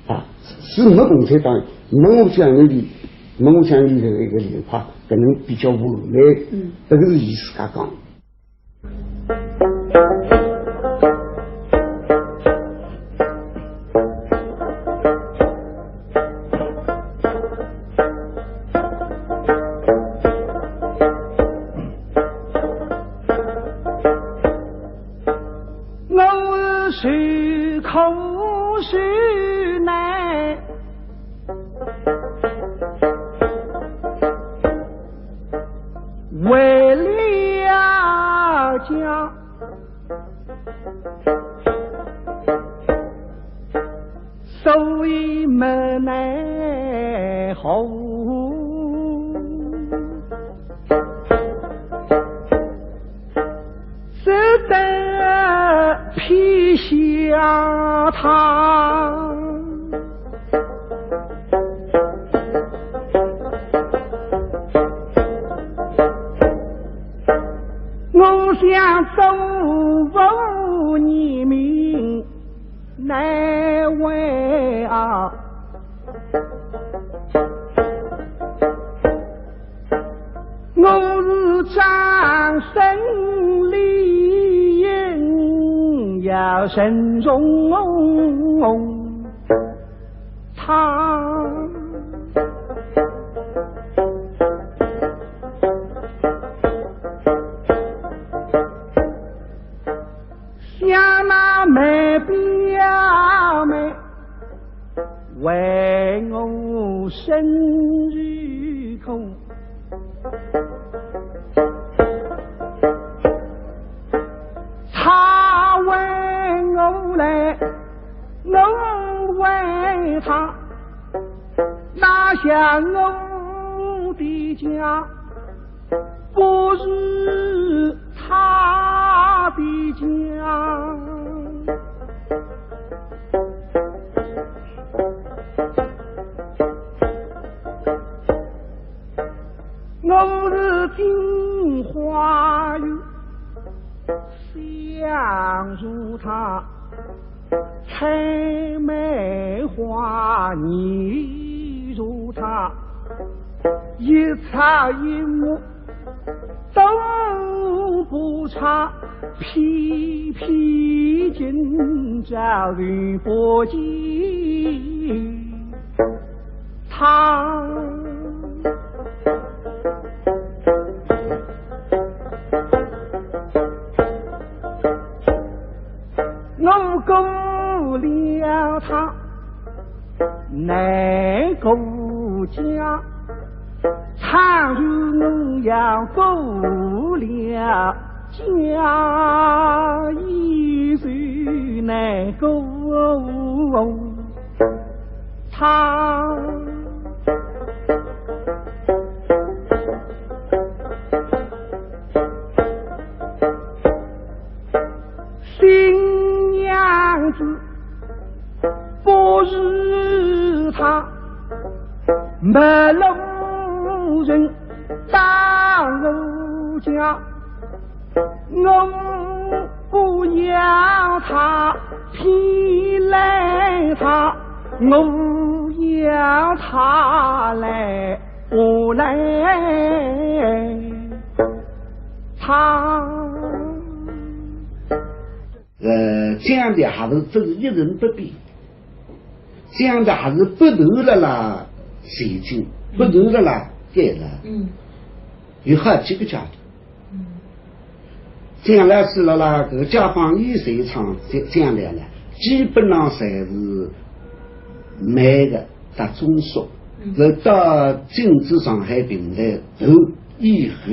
啊，是没共产党，没我蒋介石，没我蒋介石的一个流派，可能比较完美，嗯。这个是伊自家讲的。 我是苦是难，为了家，所以没奈何。 只得撇下他。我想祖父年迈难为啊， 我是张生理应要慎重他。想那梅表妹 为我生日苦。他为我来，我为他，哪像我的家 不是他的家。我是金花玉，镶入她 采梅花，你如她，一草一木都不差，偏偏今朝遇不见她。 我过了她难过家，倘若我要过了家，也是难过她。不是他，没路人打我家，我不要他，偏来他，我要他来，我来他。 呃，讲的还是真一成不变，讲的还是不断的啦前进，不断的啦改了，嗯，有好几个阶段。嗯，蒋老师了啦，搿个解放以前唱讲讲的呢，基本上侪是慢的搭中速，嗯，搿到进入上海评弹头以后，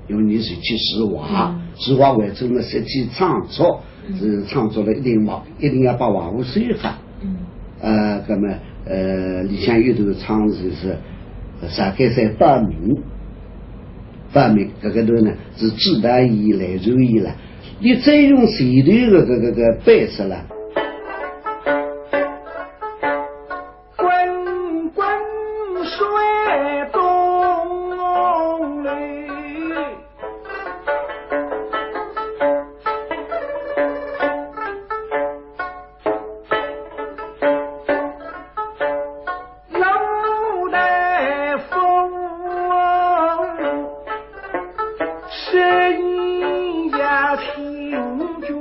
因为你是去实话，嗯，实话为主么，实际创作，嗯，是创作了一定嘛，一定要把话务说好。嗯，呃，那么，呃，里向有头唱是是，啥个在报名，报名，搿个头呢是指导伊来注意了，你再用前头个搿个个背出来。 滚滚水东流，老大风，是一呀听君。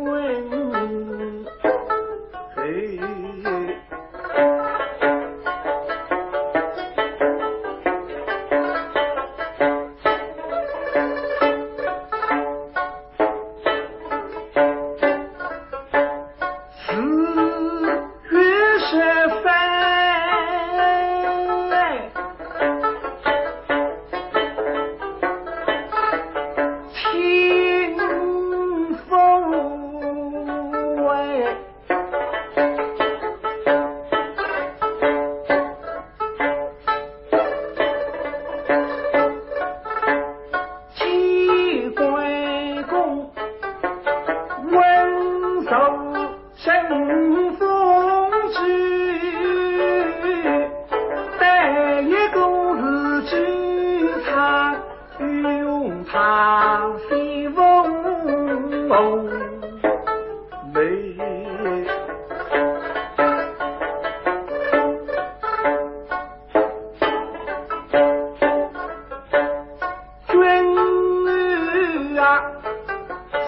君啊，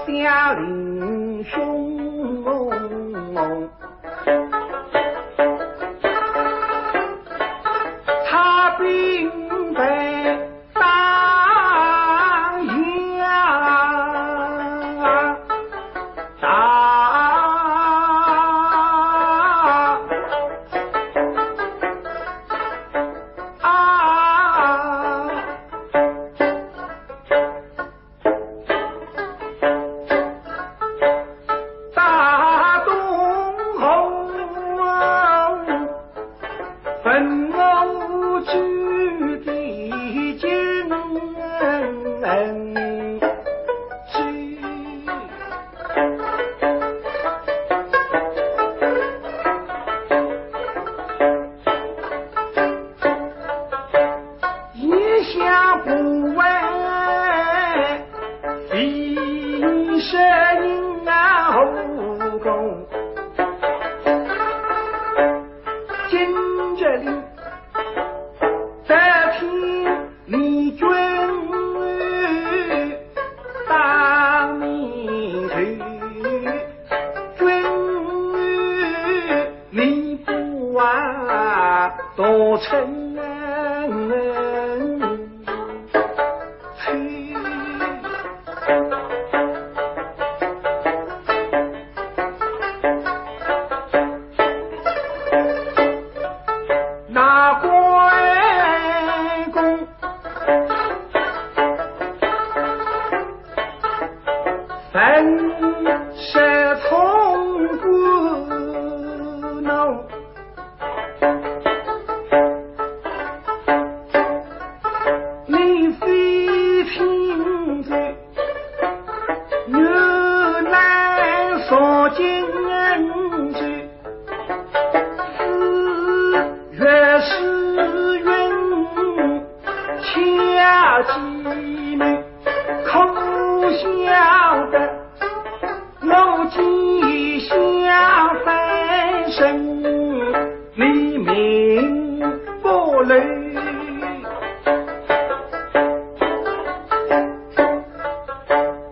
下令兄，插兵备打呀打。 啊，大东侯，分我无知的奸计。 一向不为非圣人啊，后宫今日里得听 李君当面求，君你不忘多成亲。 那关公本是通关奴，今日四月时运，恰吉日，可晓得我吉祥翻身，黎明不露。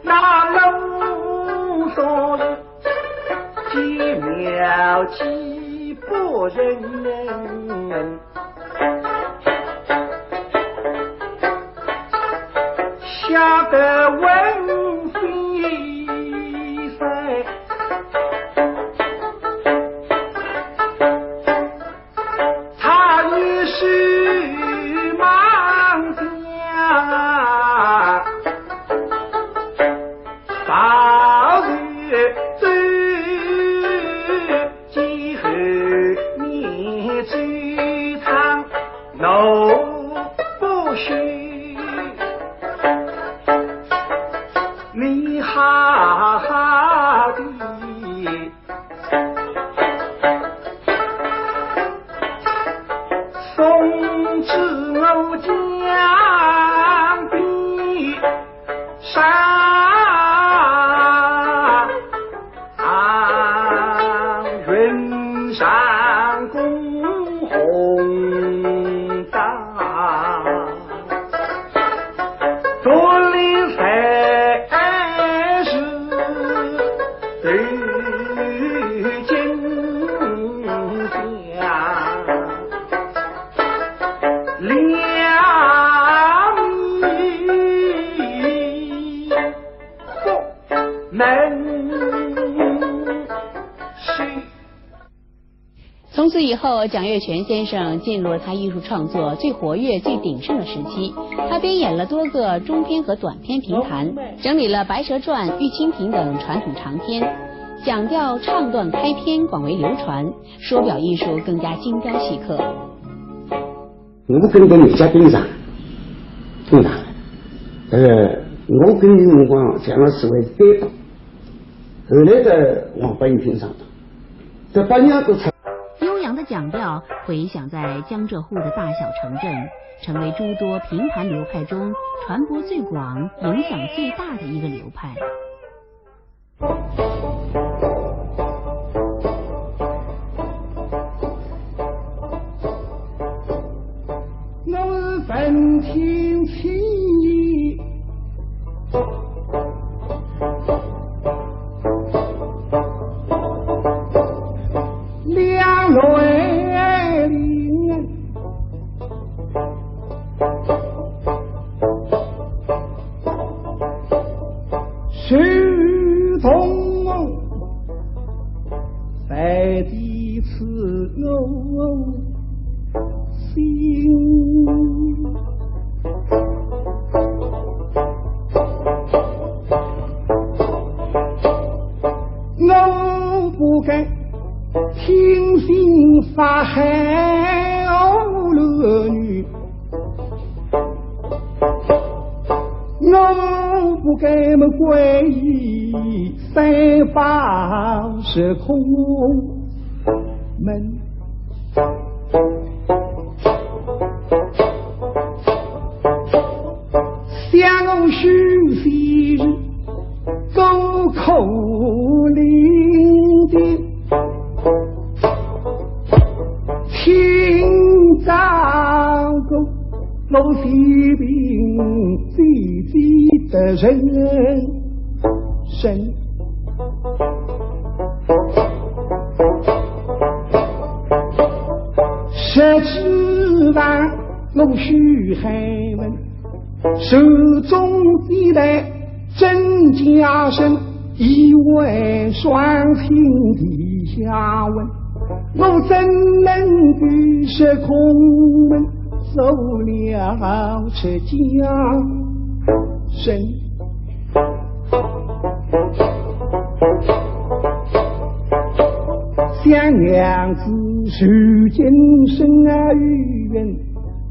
那路上几秒几不人，吓得魂飞散。 他一时忙家，跑入走，几后面走堂，我不许你好好地 送至我江边上，云上公红。 从此以后，蒋月泉先生进入了他艺术创作最活跃、最鼎盛的时期。他编演了多个中篇和短篇评弹，整理了《白蛇传》《玉蜻蜓》等传统长篇，蒋调唱段开篇广为流传，说表艺术更加精雕细刻。我跟着人家评上，评上来，呃，我跟伊辰光讲了所谓对档，后来的王八一评上档，这八年都差。 悠扬的蒋调回响在江浙沪的大小城镇，成为诸多评弹流派中传播最广、影响最大的一个流派。 我是文清清。两轮。 谁同我在彼此我心？我不敢听信法海恶乱语。 我不敢么关于三宝是空门。想我许仙是孤苦伶仃， 请照顾我心病最急的人生。十指望我许仙门， 手中提来真假身，一为双亲地下问，我怎能与是空门做了出家人？想娘子如今身啊有孕，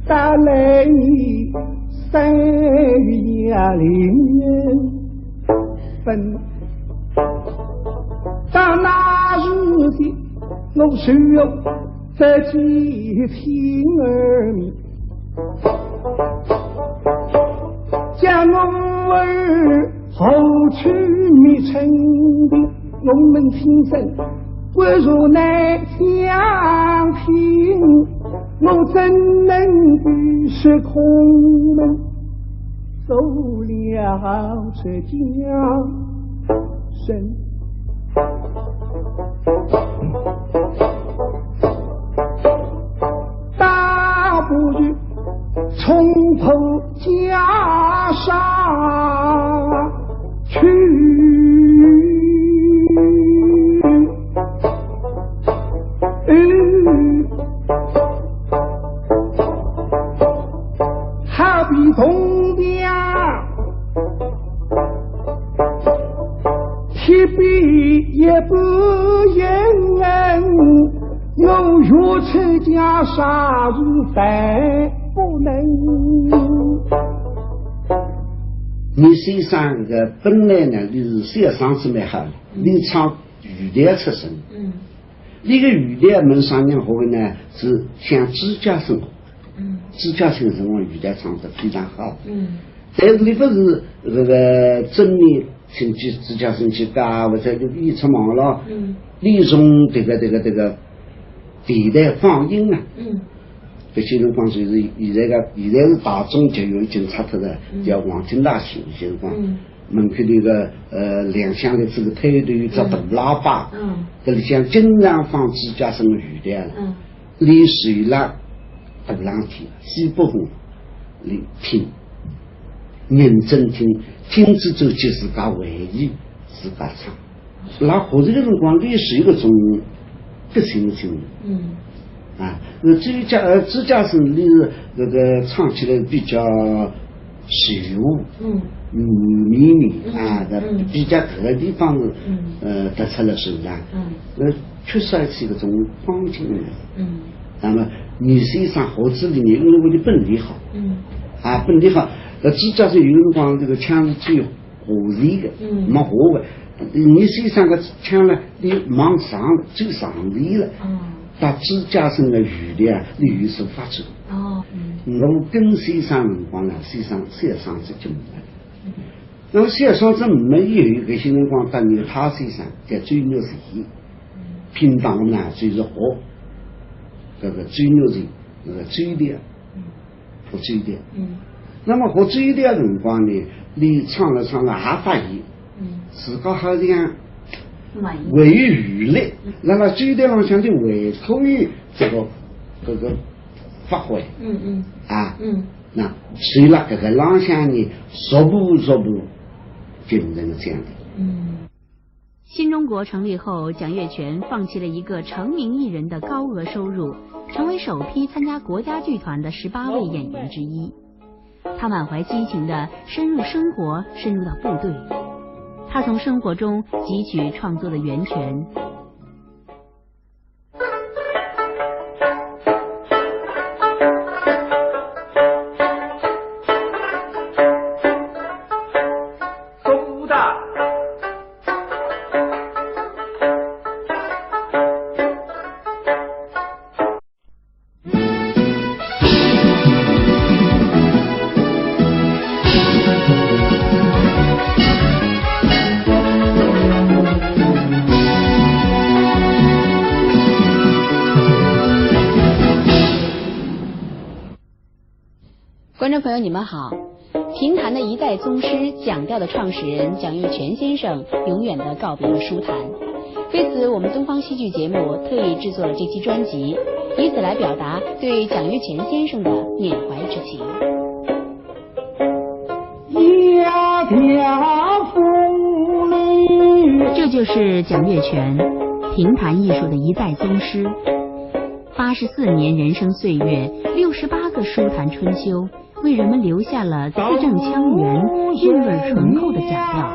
打来你三月零分，打我只有这几天而已。将我儿何处觅？我们今生不如难相听，我怎能与世空门，做了这家生。大步冲破家杀去。好比铜墙铁壁也不言，我欲出家杀人犯不能。倪先生个本来呢，伊是小生子蛮好，伊唱戏调出身。嗯伊个戏调门上人好个呢，是像朱家生。嗯朱家生辰光戏调唱得非常好。嗯但是伊勿是搿个正面请去朱家生去讲，或者伊出忙了，嗯伊从迭个迭个迭个电台放映啊，嗯搿些辰光就是现在个现在是大众剧院已经拆脱了，嗯叫黄金大戏，就是讲嗯门口头个呃两厢的这个推头一只大喇叭，嗯搿里向经常放朱家生个戏调。嗯伊睡了大冷天，西北风，伊听，认真听，听仔之后自家回忆，自家唱。伊活着个辰光，伊是一个种个性情。嗯啊，那朱家呃朱家生伊是那个唱起来比较柔和，嗯软绵绵啊，嗯那比较搿个地方是嗯呃突出了是不是啊？嗯呃，缺少一些搿种光景的。嗯那么倪先生活子里面，因为我的本领好，嗯啊，本领好，呃，朱家生有辰光这个腔是最和谐的，嗯蛮和的。倪先生个腔呢，伊蛮上，最上里了。哦但朱家生个语调，伊有所发展。哦嗯我跟先生辰光呢，先生先生是这么的。那么先生这么有个辰光，当年他先生叫周玉泉，平常呢就是学这个周玉泉那个周调，学周调。嗯那么学周调辰光呢，伊唱了唱了也发现，嗯自家好像满意还有余力，那么周调浪向的还可以这个这个发挥。嗯嗯啊，嗯那所以了，搿个浪向呢，逐步逐步变成了这样的。嗯新中国成立后，蒋月泉放弃了一个成名艺人的高额收入，成为首批参加国家剧团的十八位演员之一。他满怀激情地深入生活，深入到部队。他从生活中汲取创作的源泉。观众朋友，你们好。评弹的一代宗师，蒋调的创始人蒋月泉先生永远地告别了书坛。为此，我们东方戏剧节目特意制作了这期专辑，以此来表达对蒋月泉先生的缅怀之情。这就是蒋月泉，评弹艺术的一代宗师。八十四年人生岁月，六十八个书坛春秋，为人们留下了字正腔圆、韵味醇厚的蒋调。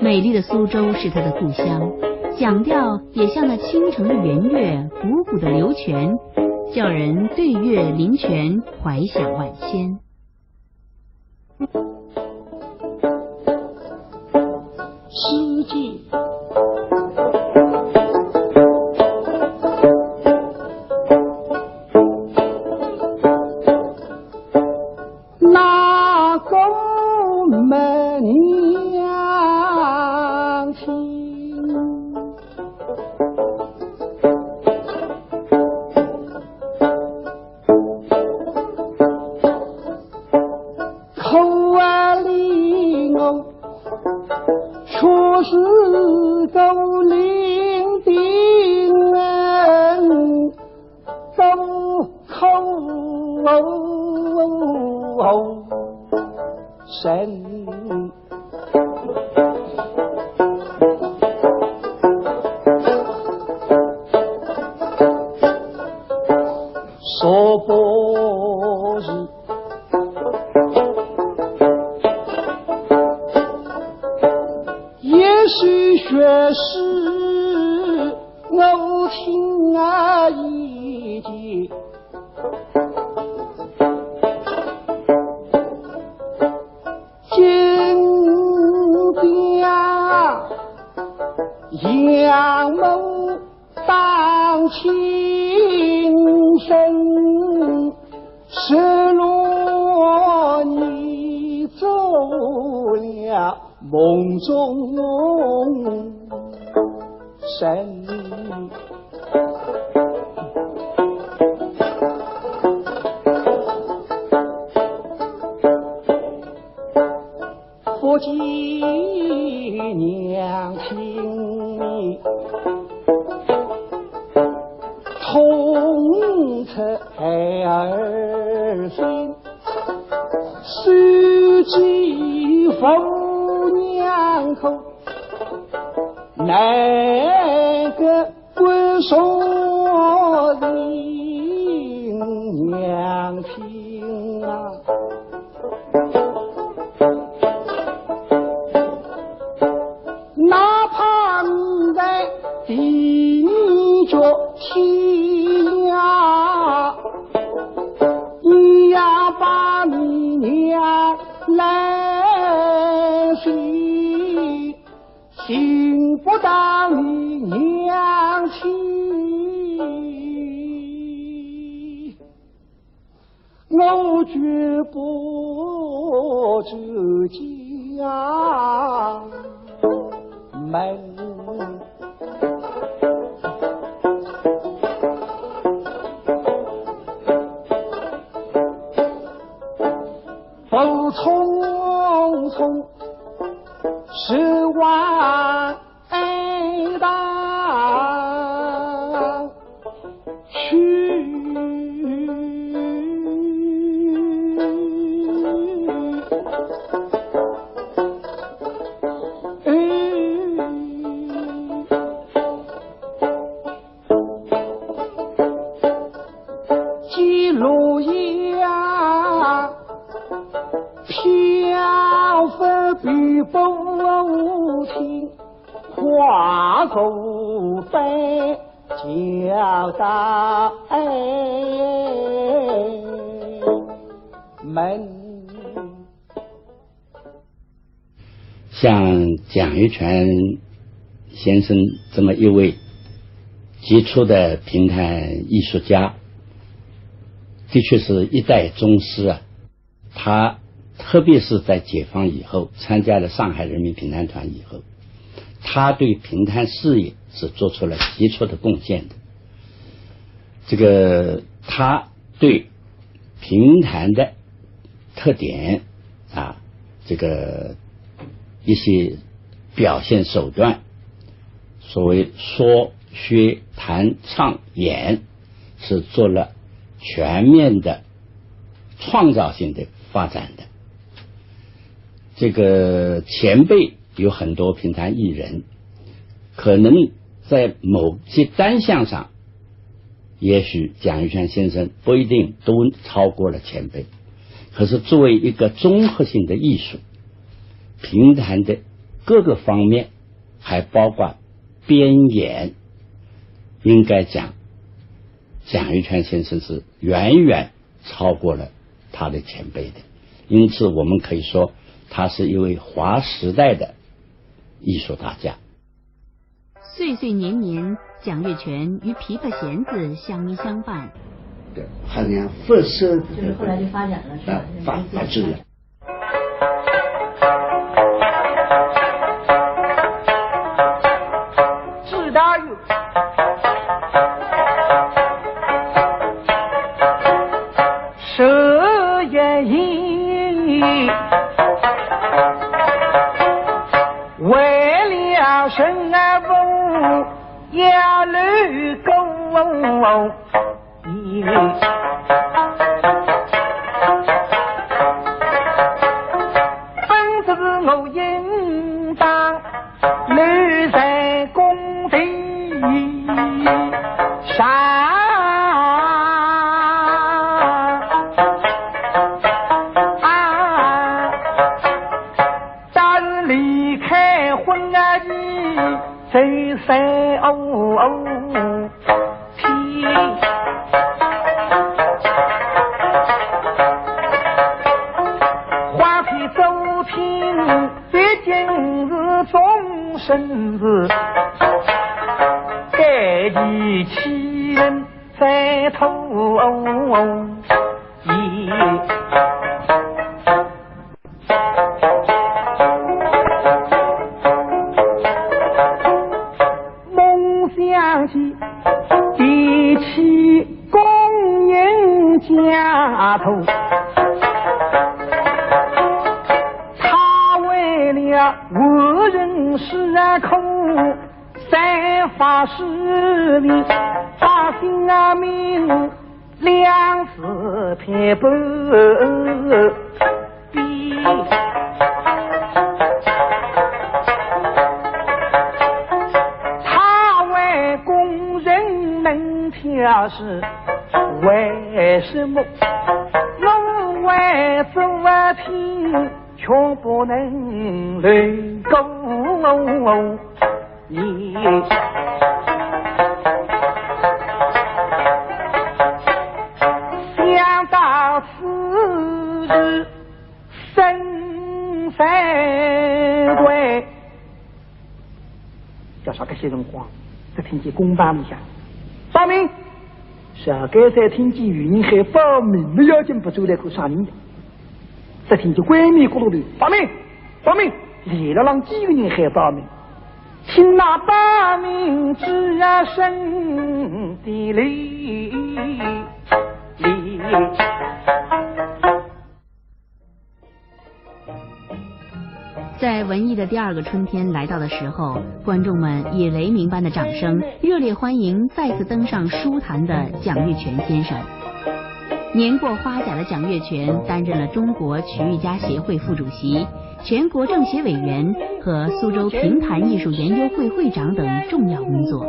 美丽的苏州是他的故乡，蒋调也像那倾城的圆月，汩汩的流泉，叫人对月临泉，怀想万千。世界高林的人，高口神。说不是，也是学士，我听啊已经。 金家杨某当亲生，失落你做了梦中人。 不及娘亲，痛彻孩儿心，思及父娘苦，难个 归宿的娘亲啊，哪怕你在地脚天呀，你要把你娘来寻。 寻不到你娘亲，我绝不出家门。不匆匆 是往哀堂去。记录呀，飘忽比不清，跨过北交道门。 像蒋月泉先生这么一位杰出的评弹艺术家，的确是一代宗师啊。他特别是在解放以后，参加了上海人民评弹团以后，他对评弹事业是做出了杰出的贡献的。这个，他对评弹的特点啊，这个一些表现手段，所谓说、学、弹、唱、演，是做了全面的创造性的发展的。这个前辈有很多评弹艺人，可能在某些单项上，也许蒋月泉先生不一定都超过了前辈，可是作为一个综合性的艺术，评弹的各个方面，还包括编演，应该讲，蒋月泉先生是远远超过了他的前辈的。因此，我们可以说，他是一位划时代的艺术大家。岁岁年年，蒋月泉与琵琶弦子相依相伴。对，好像佛山就是后来就发展了，是吧？啊，发，发展了。也来过。本是我应当留在工地上。但是离开婚啊，已走三五天。话说昨天，毕竟是终身事，该提起人再吐。 梦想起提起功名家徒，他为了无人是苦，在发誓里把性命 两次偏不比。他为工人能挑事，为什么我为做天却不能留过？ 你。想到此时，心生愧。叫啥个些辰光，只听见公办里向，报名。啥个才听见有人喊报名，没要紧，不走来看啥人的。 只听见闺蜜咕噜噜，报名，报名，连了浪几个人喊报名，请拿报名之人的来哩。在文艺的第二个春天来到的时候，观众们以雷鸣般的掌声，热烈欢迎再次登上书坛的蒋月泉先生。 年过花甲的蒋月泉担任了中国曲艺家协会副主席、全国政协委员和苏州评弹艺术研究会会长等重要工作，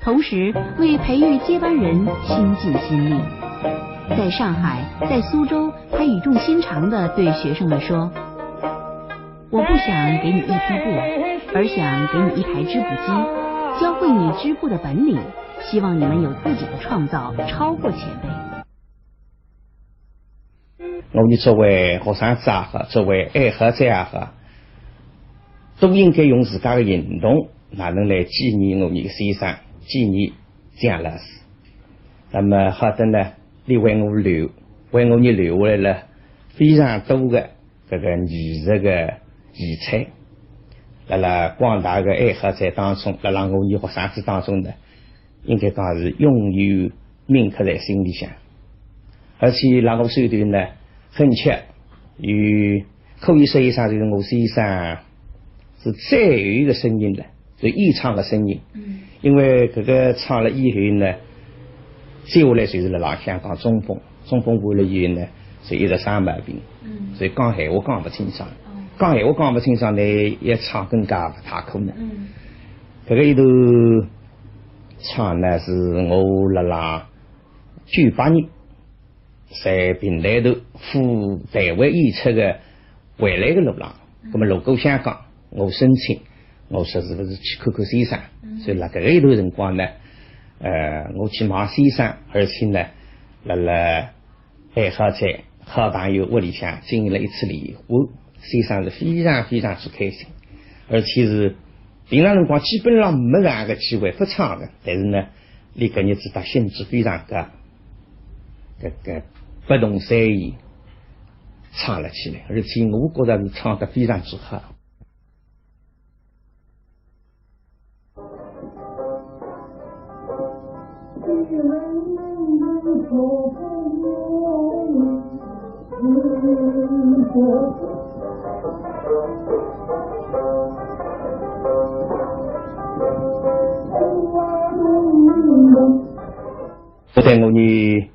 同时为培育接班人倾尽心力。在上海，在苏州，他语重心长地对学生们说：“我不想给你一匹布，而想给你一台织布机，教会你织布的本领，希望你们有自己的创造，超过前辈。” 我伲作为学生子也好，作为爱好者也好，都应该用自家个行动，哪能来纪念我伲个先生，纪念蒋老师。那么好得呢，俚为我留，为我伲留下来了非常多个搿个艺术个遗产。辣辣广大个爱好者当中，辣辣我伲学生子当中呢， 应该讲是永远铭刻在心里向。而且辣我手头呢，很巧，有可以说一声就是我先生是最后一个声音了，就演唱个声音。因为搿个唱了以后呢，接下来就是辣辣香港中风，中风完了以后呢，就一直生毛病，所以讲闲话讲勿清爽，讲闲话讲勿清爽呢，要唱更加勿大可能。搿个一段 唱呢是我辣辣九八年在评弹团赴台湾演出个回来个路浪，葛末路过香港，我申请，我说是勿是去看看先生？所以辣搿个一段辰光呢，呃，我去望先生，而且呢，辣辣 还好在好朋友屋里向进行了一次联欢，先生是非常非常之开心，而且是平常辰光基本上没啥个机会勿唱个，但是呢，俚搿日子搭兴致非常高，搿个不动声色唱了起来，而且我觉得是唱得非常之好。你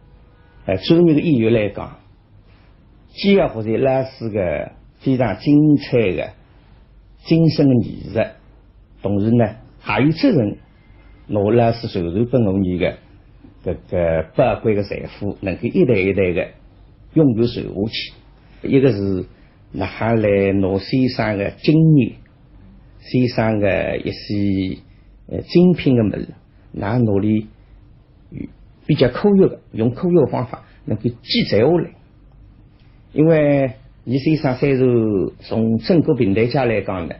呃，作为一个演员来讲，既要学习老师个非常精彩个精深个艺术，同时呢，还有责任拿老师传授拨我们个搿个宝贵个财富，能够一代一代个永远传下去。一个是拿下来拿先生个经验，先生个一些呃精品个物事，拿拿里比较科学个，用科学个方法能够记载下来。因为倪先生虽然从整个评弹界来讲呢，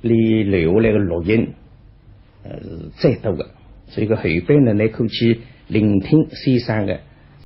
伊留下来个录音呃是最多个，所以讲后辈呢，侬可以去聆听先生个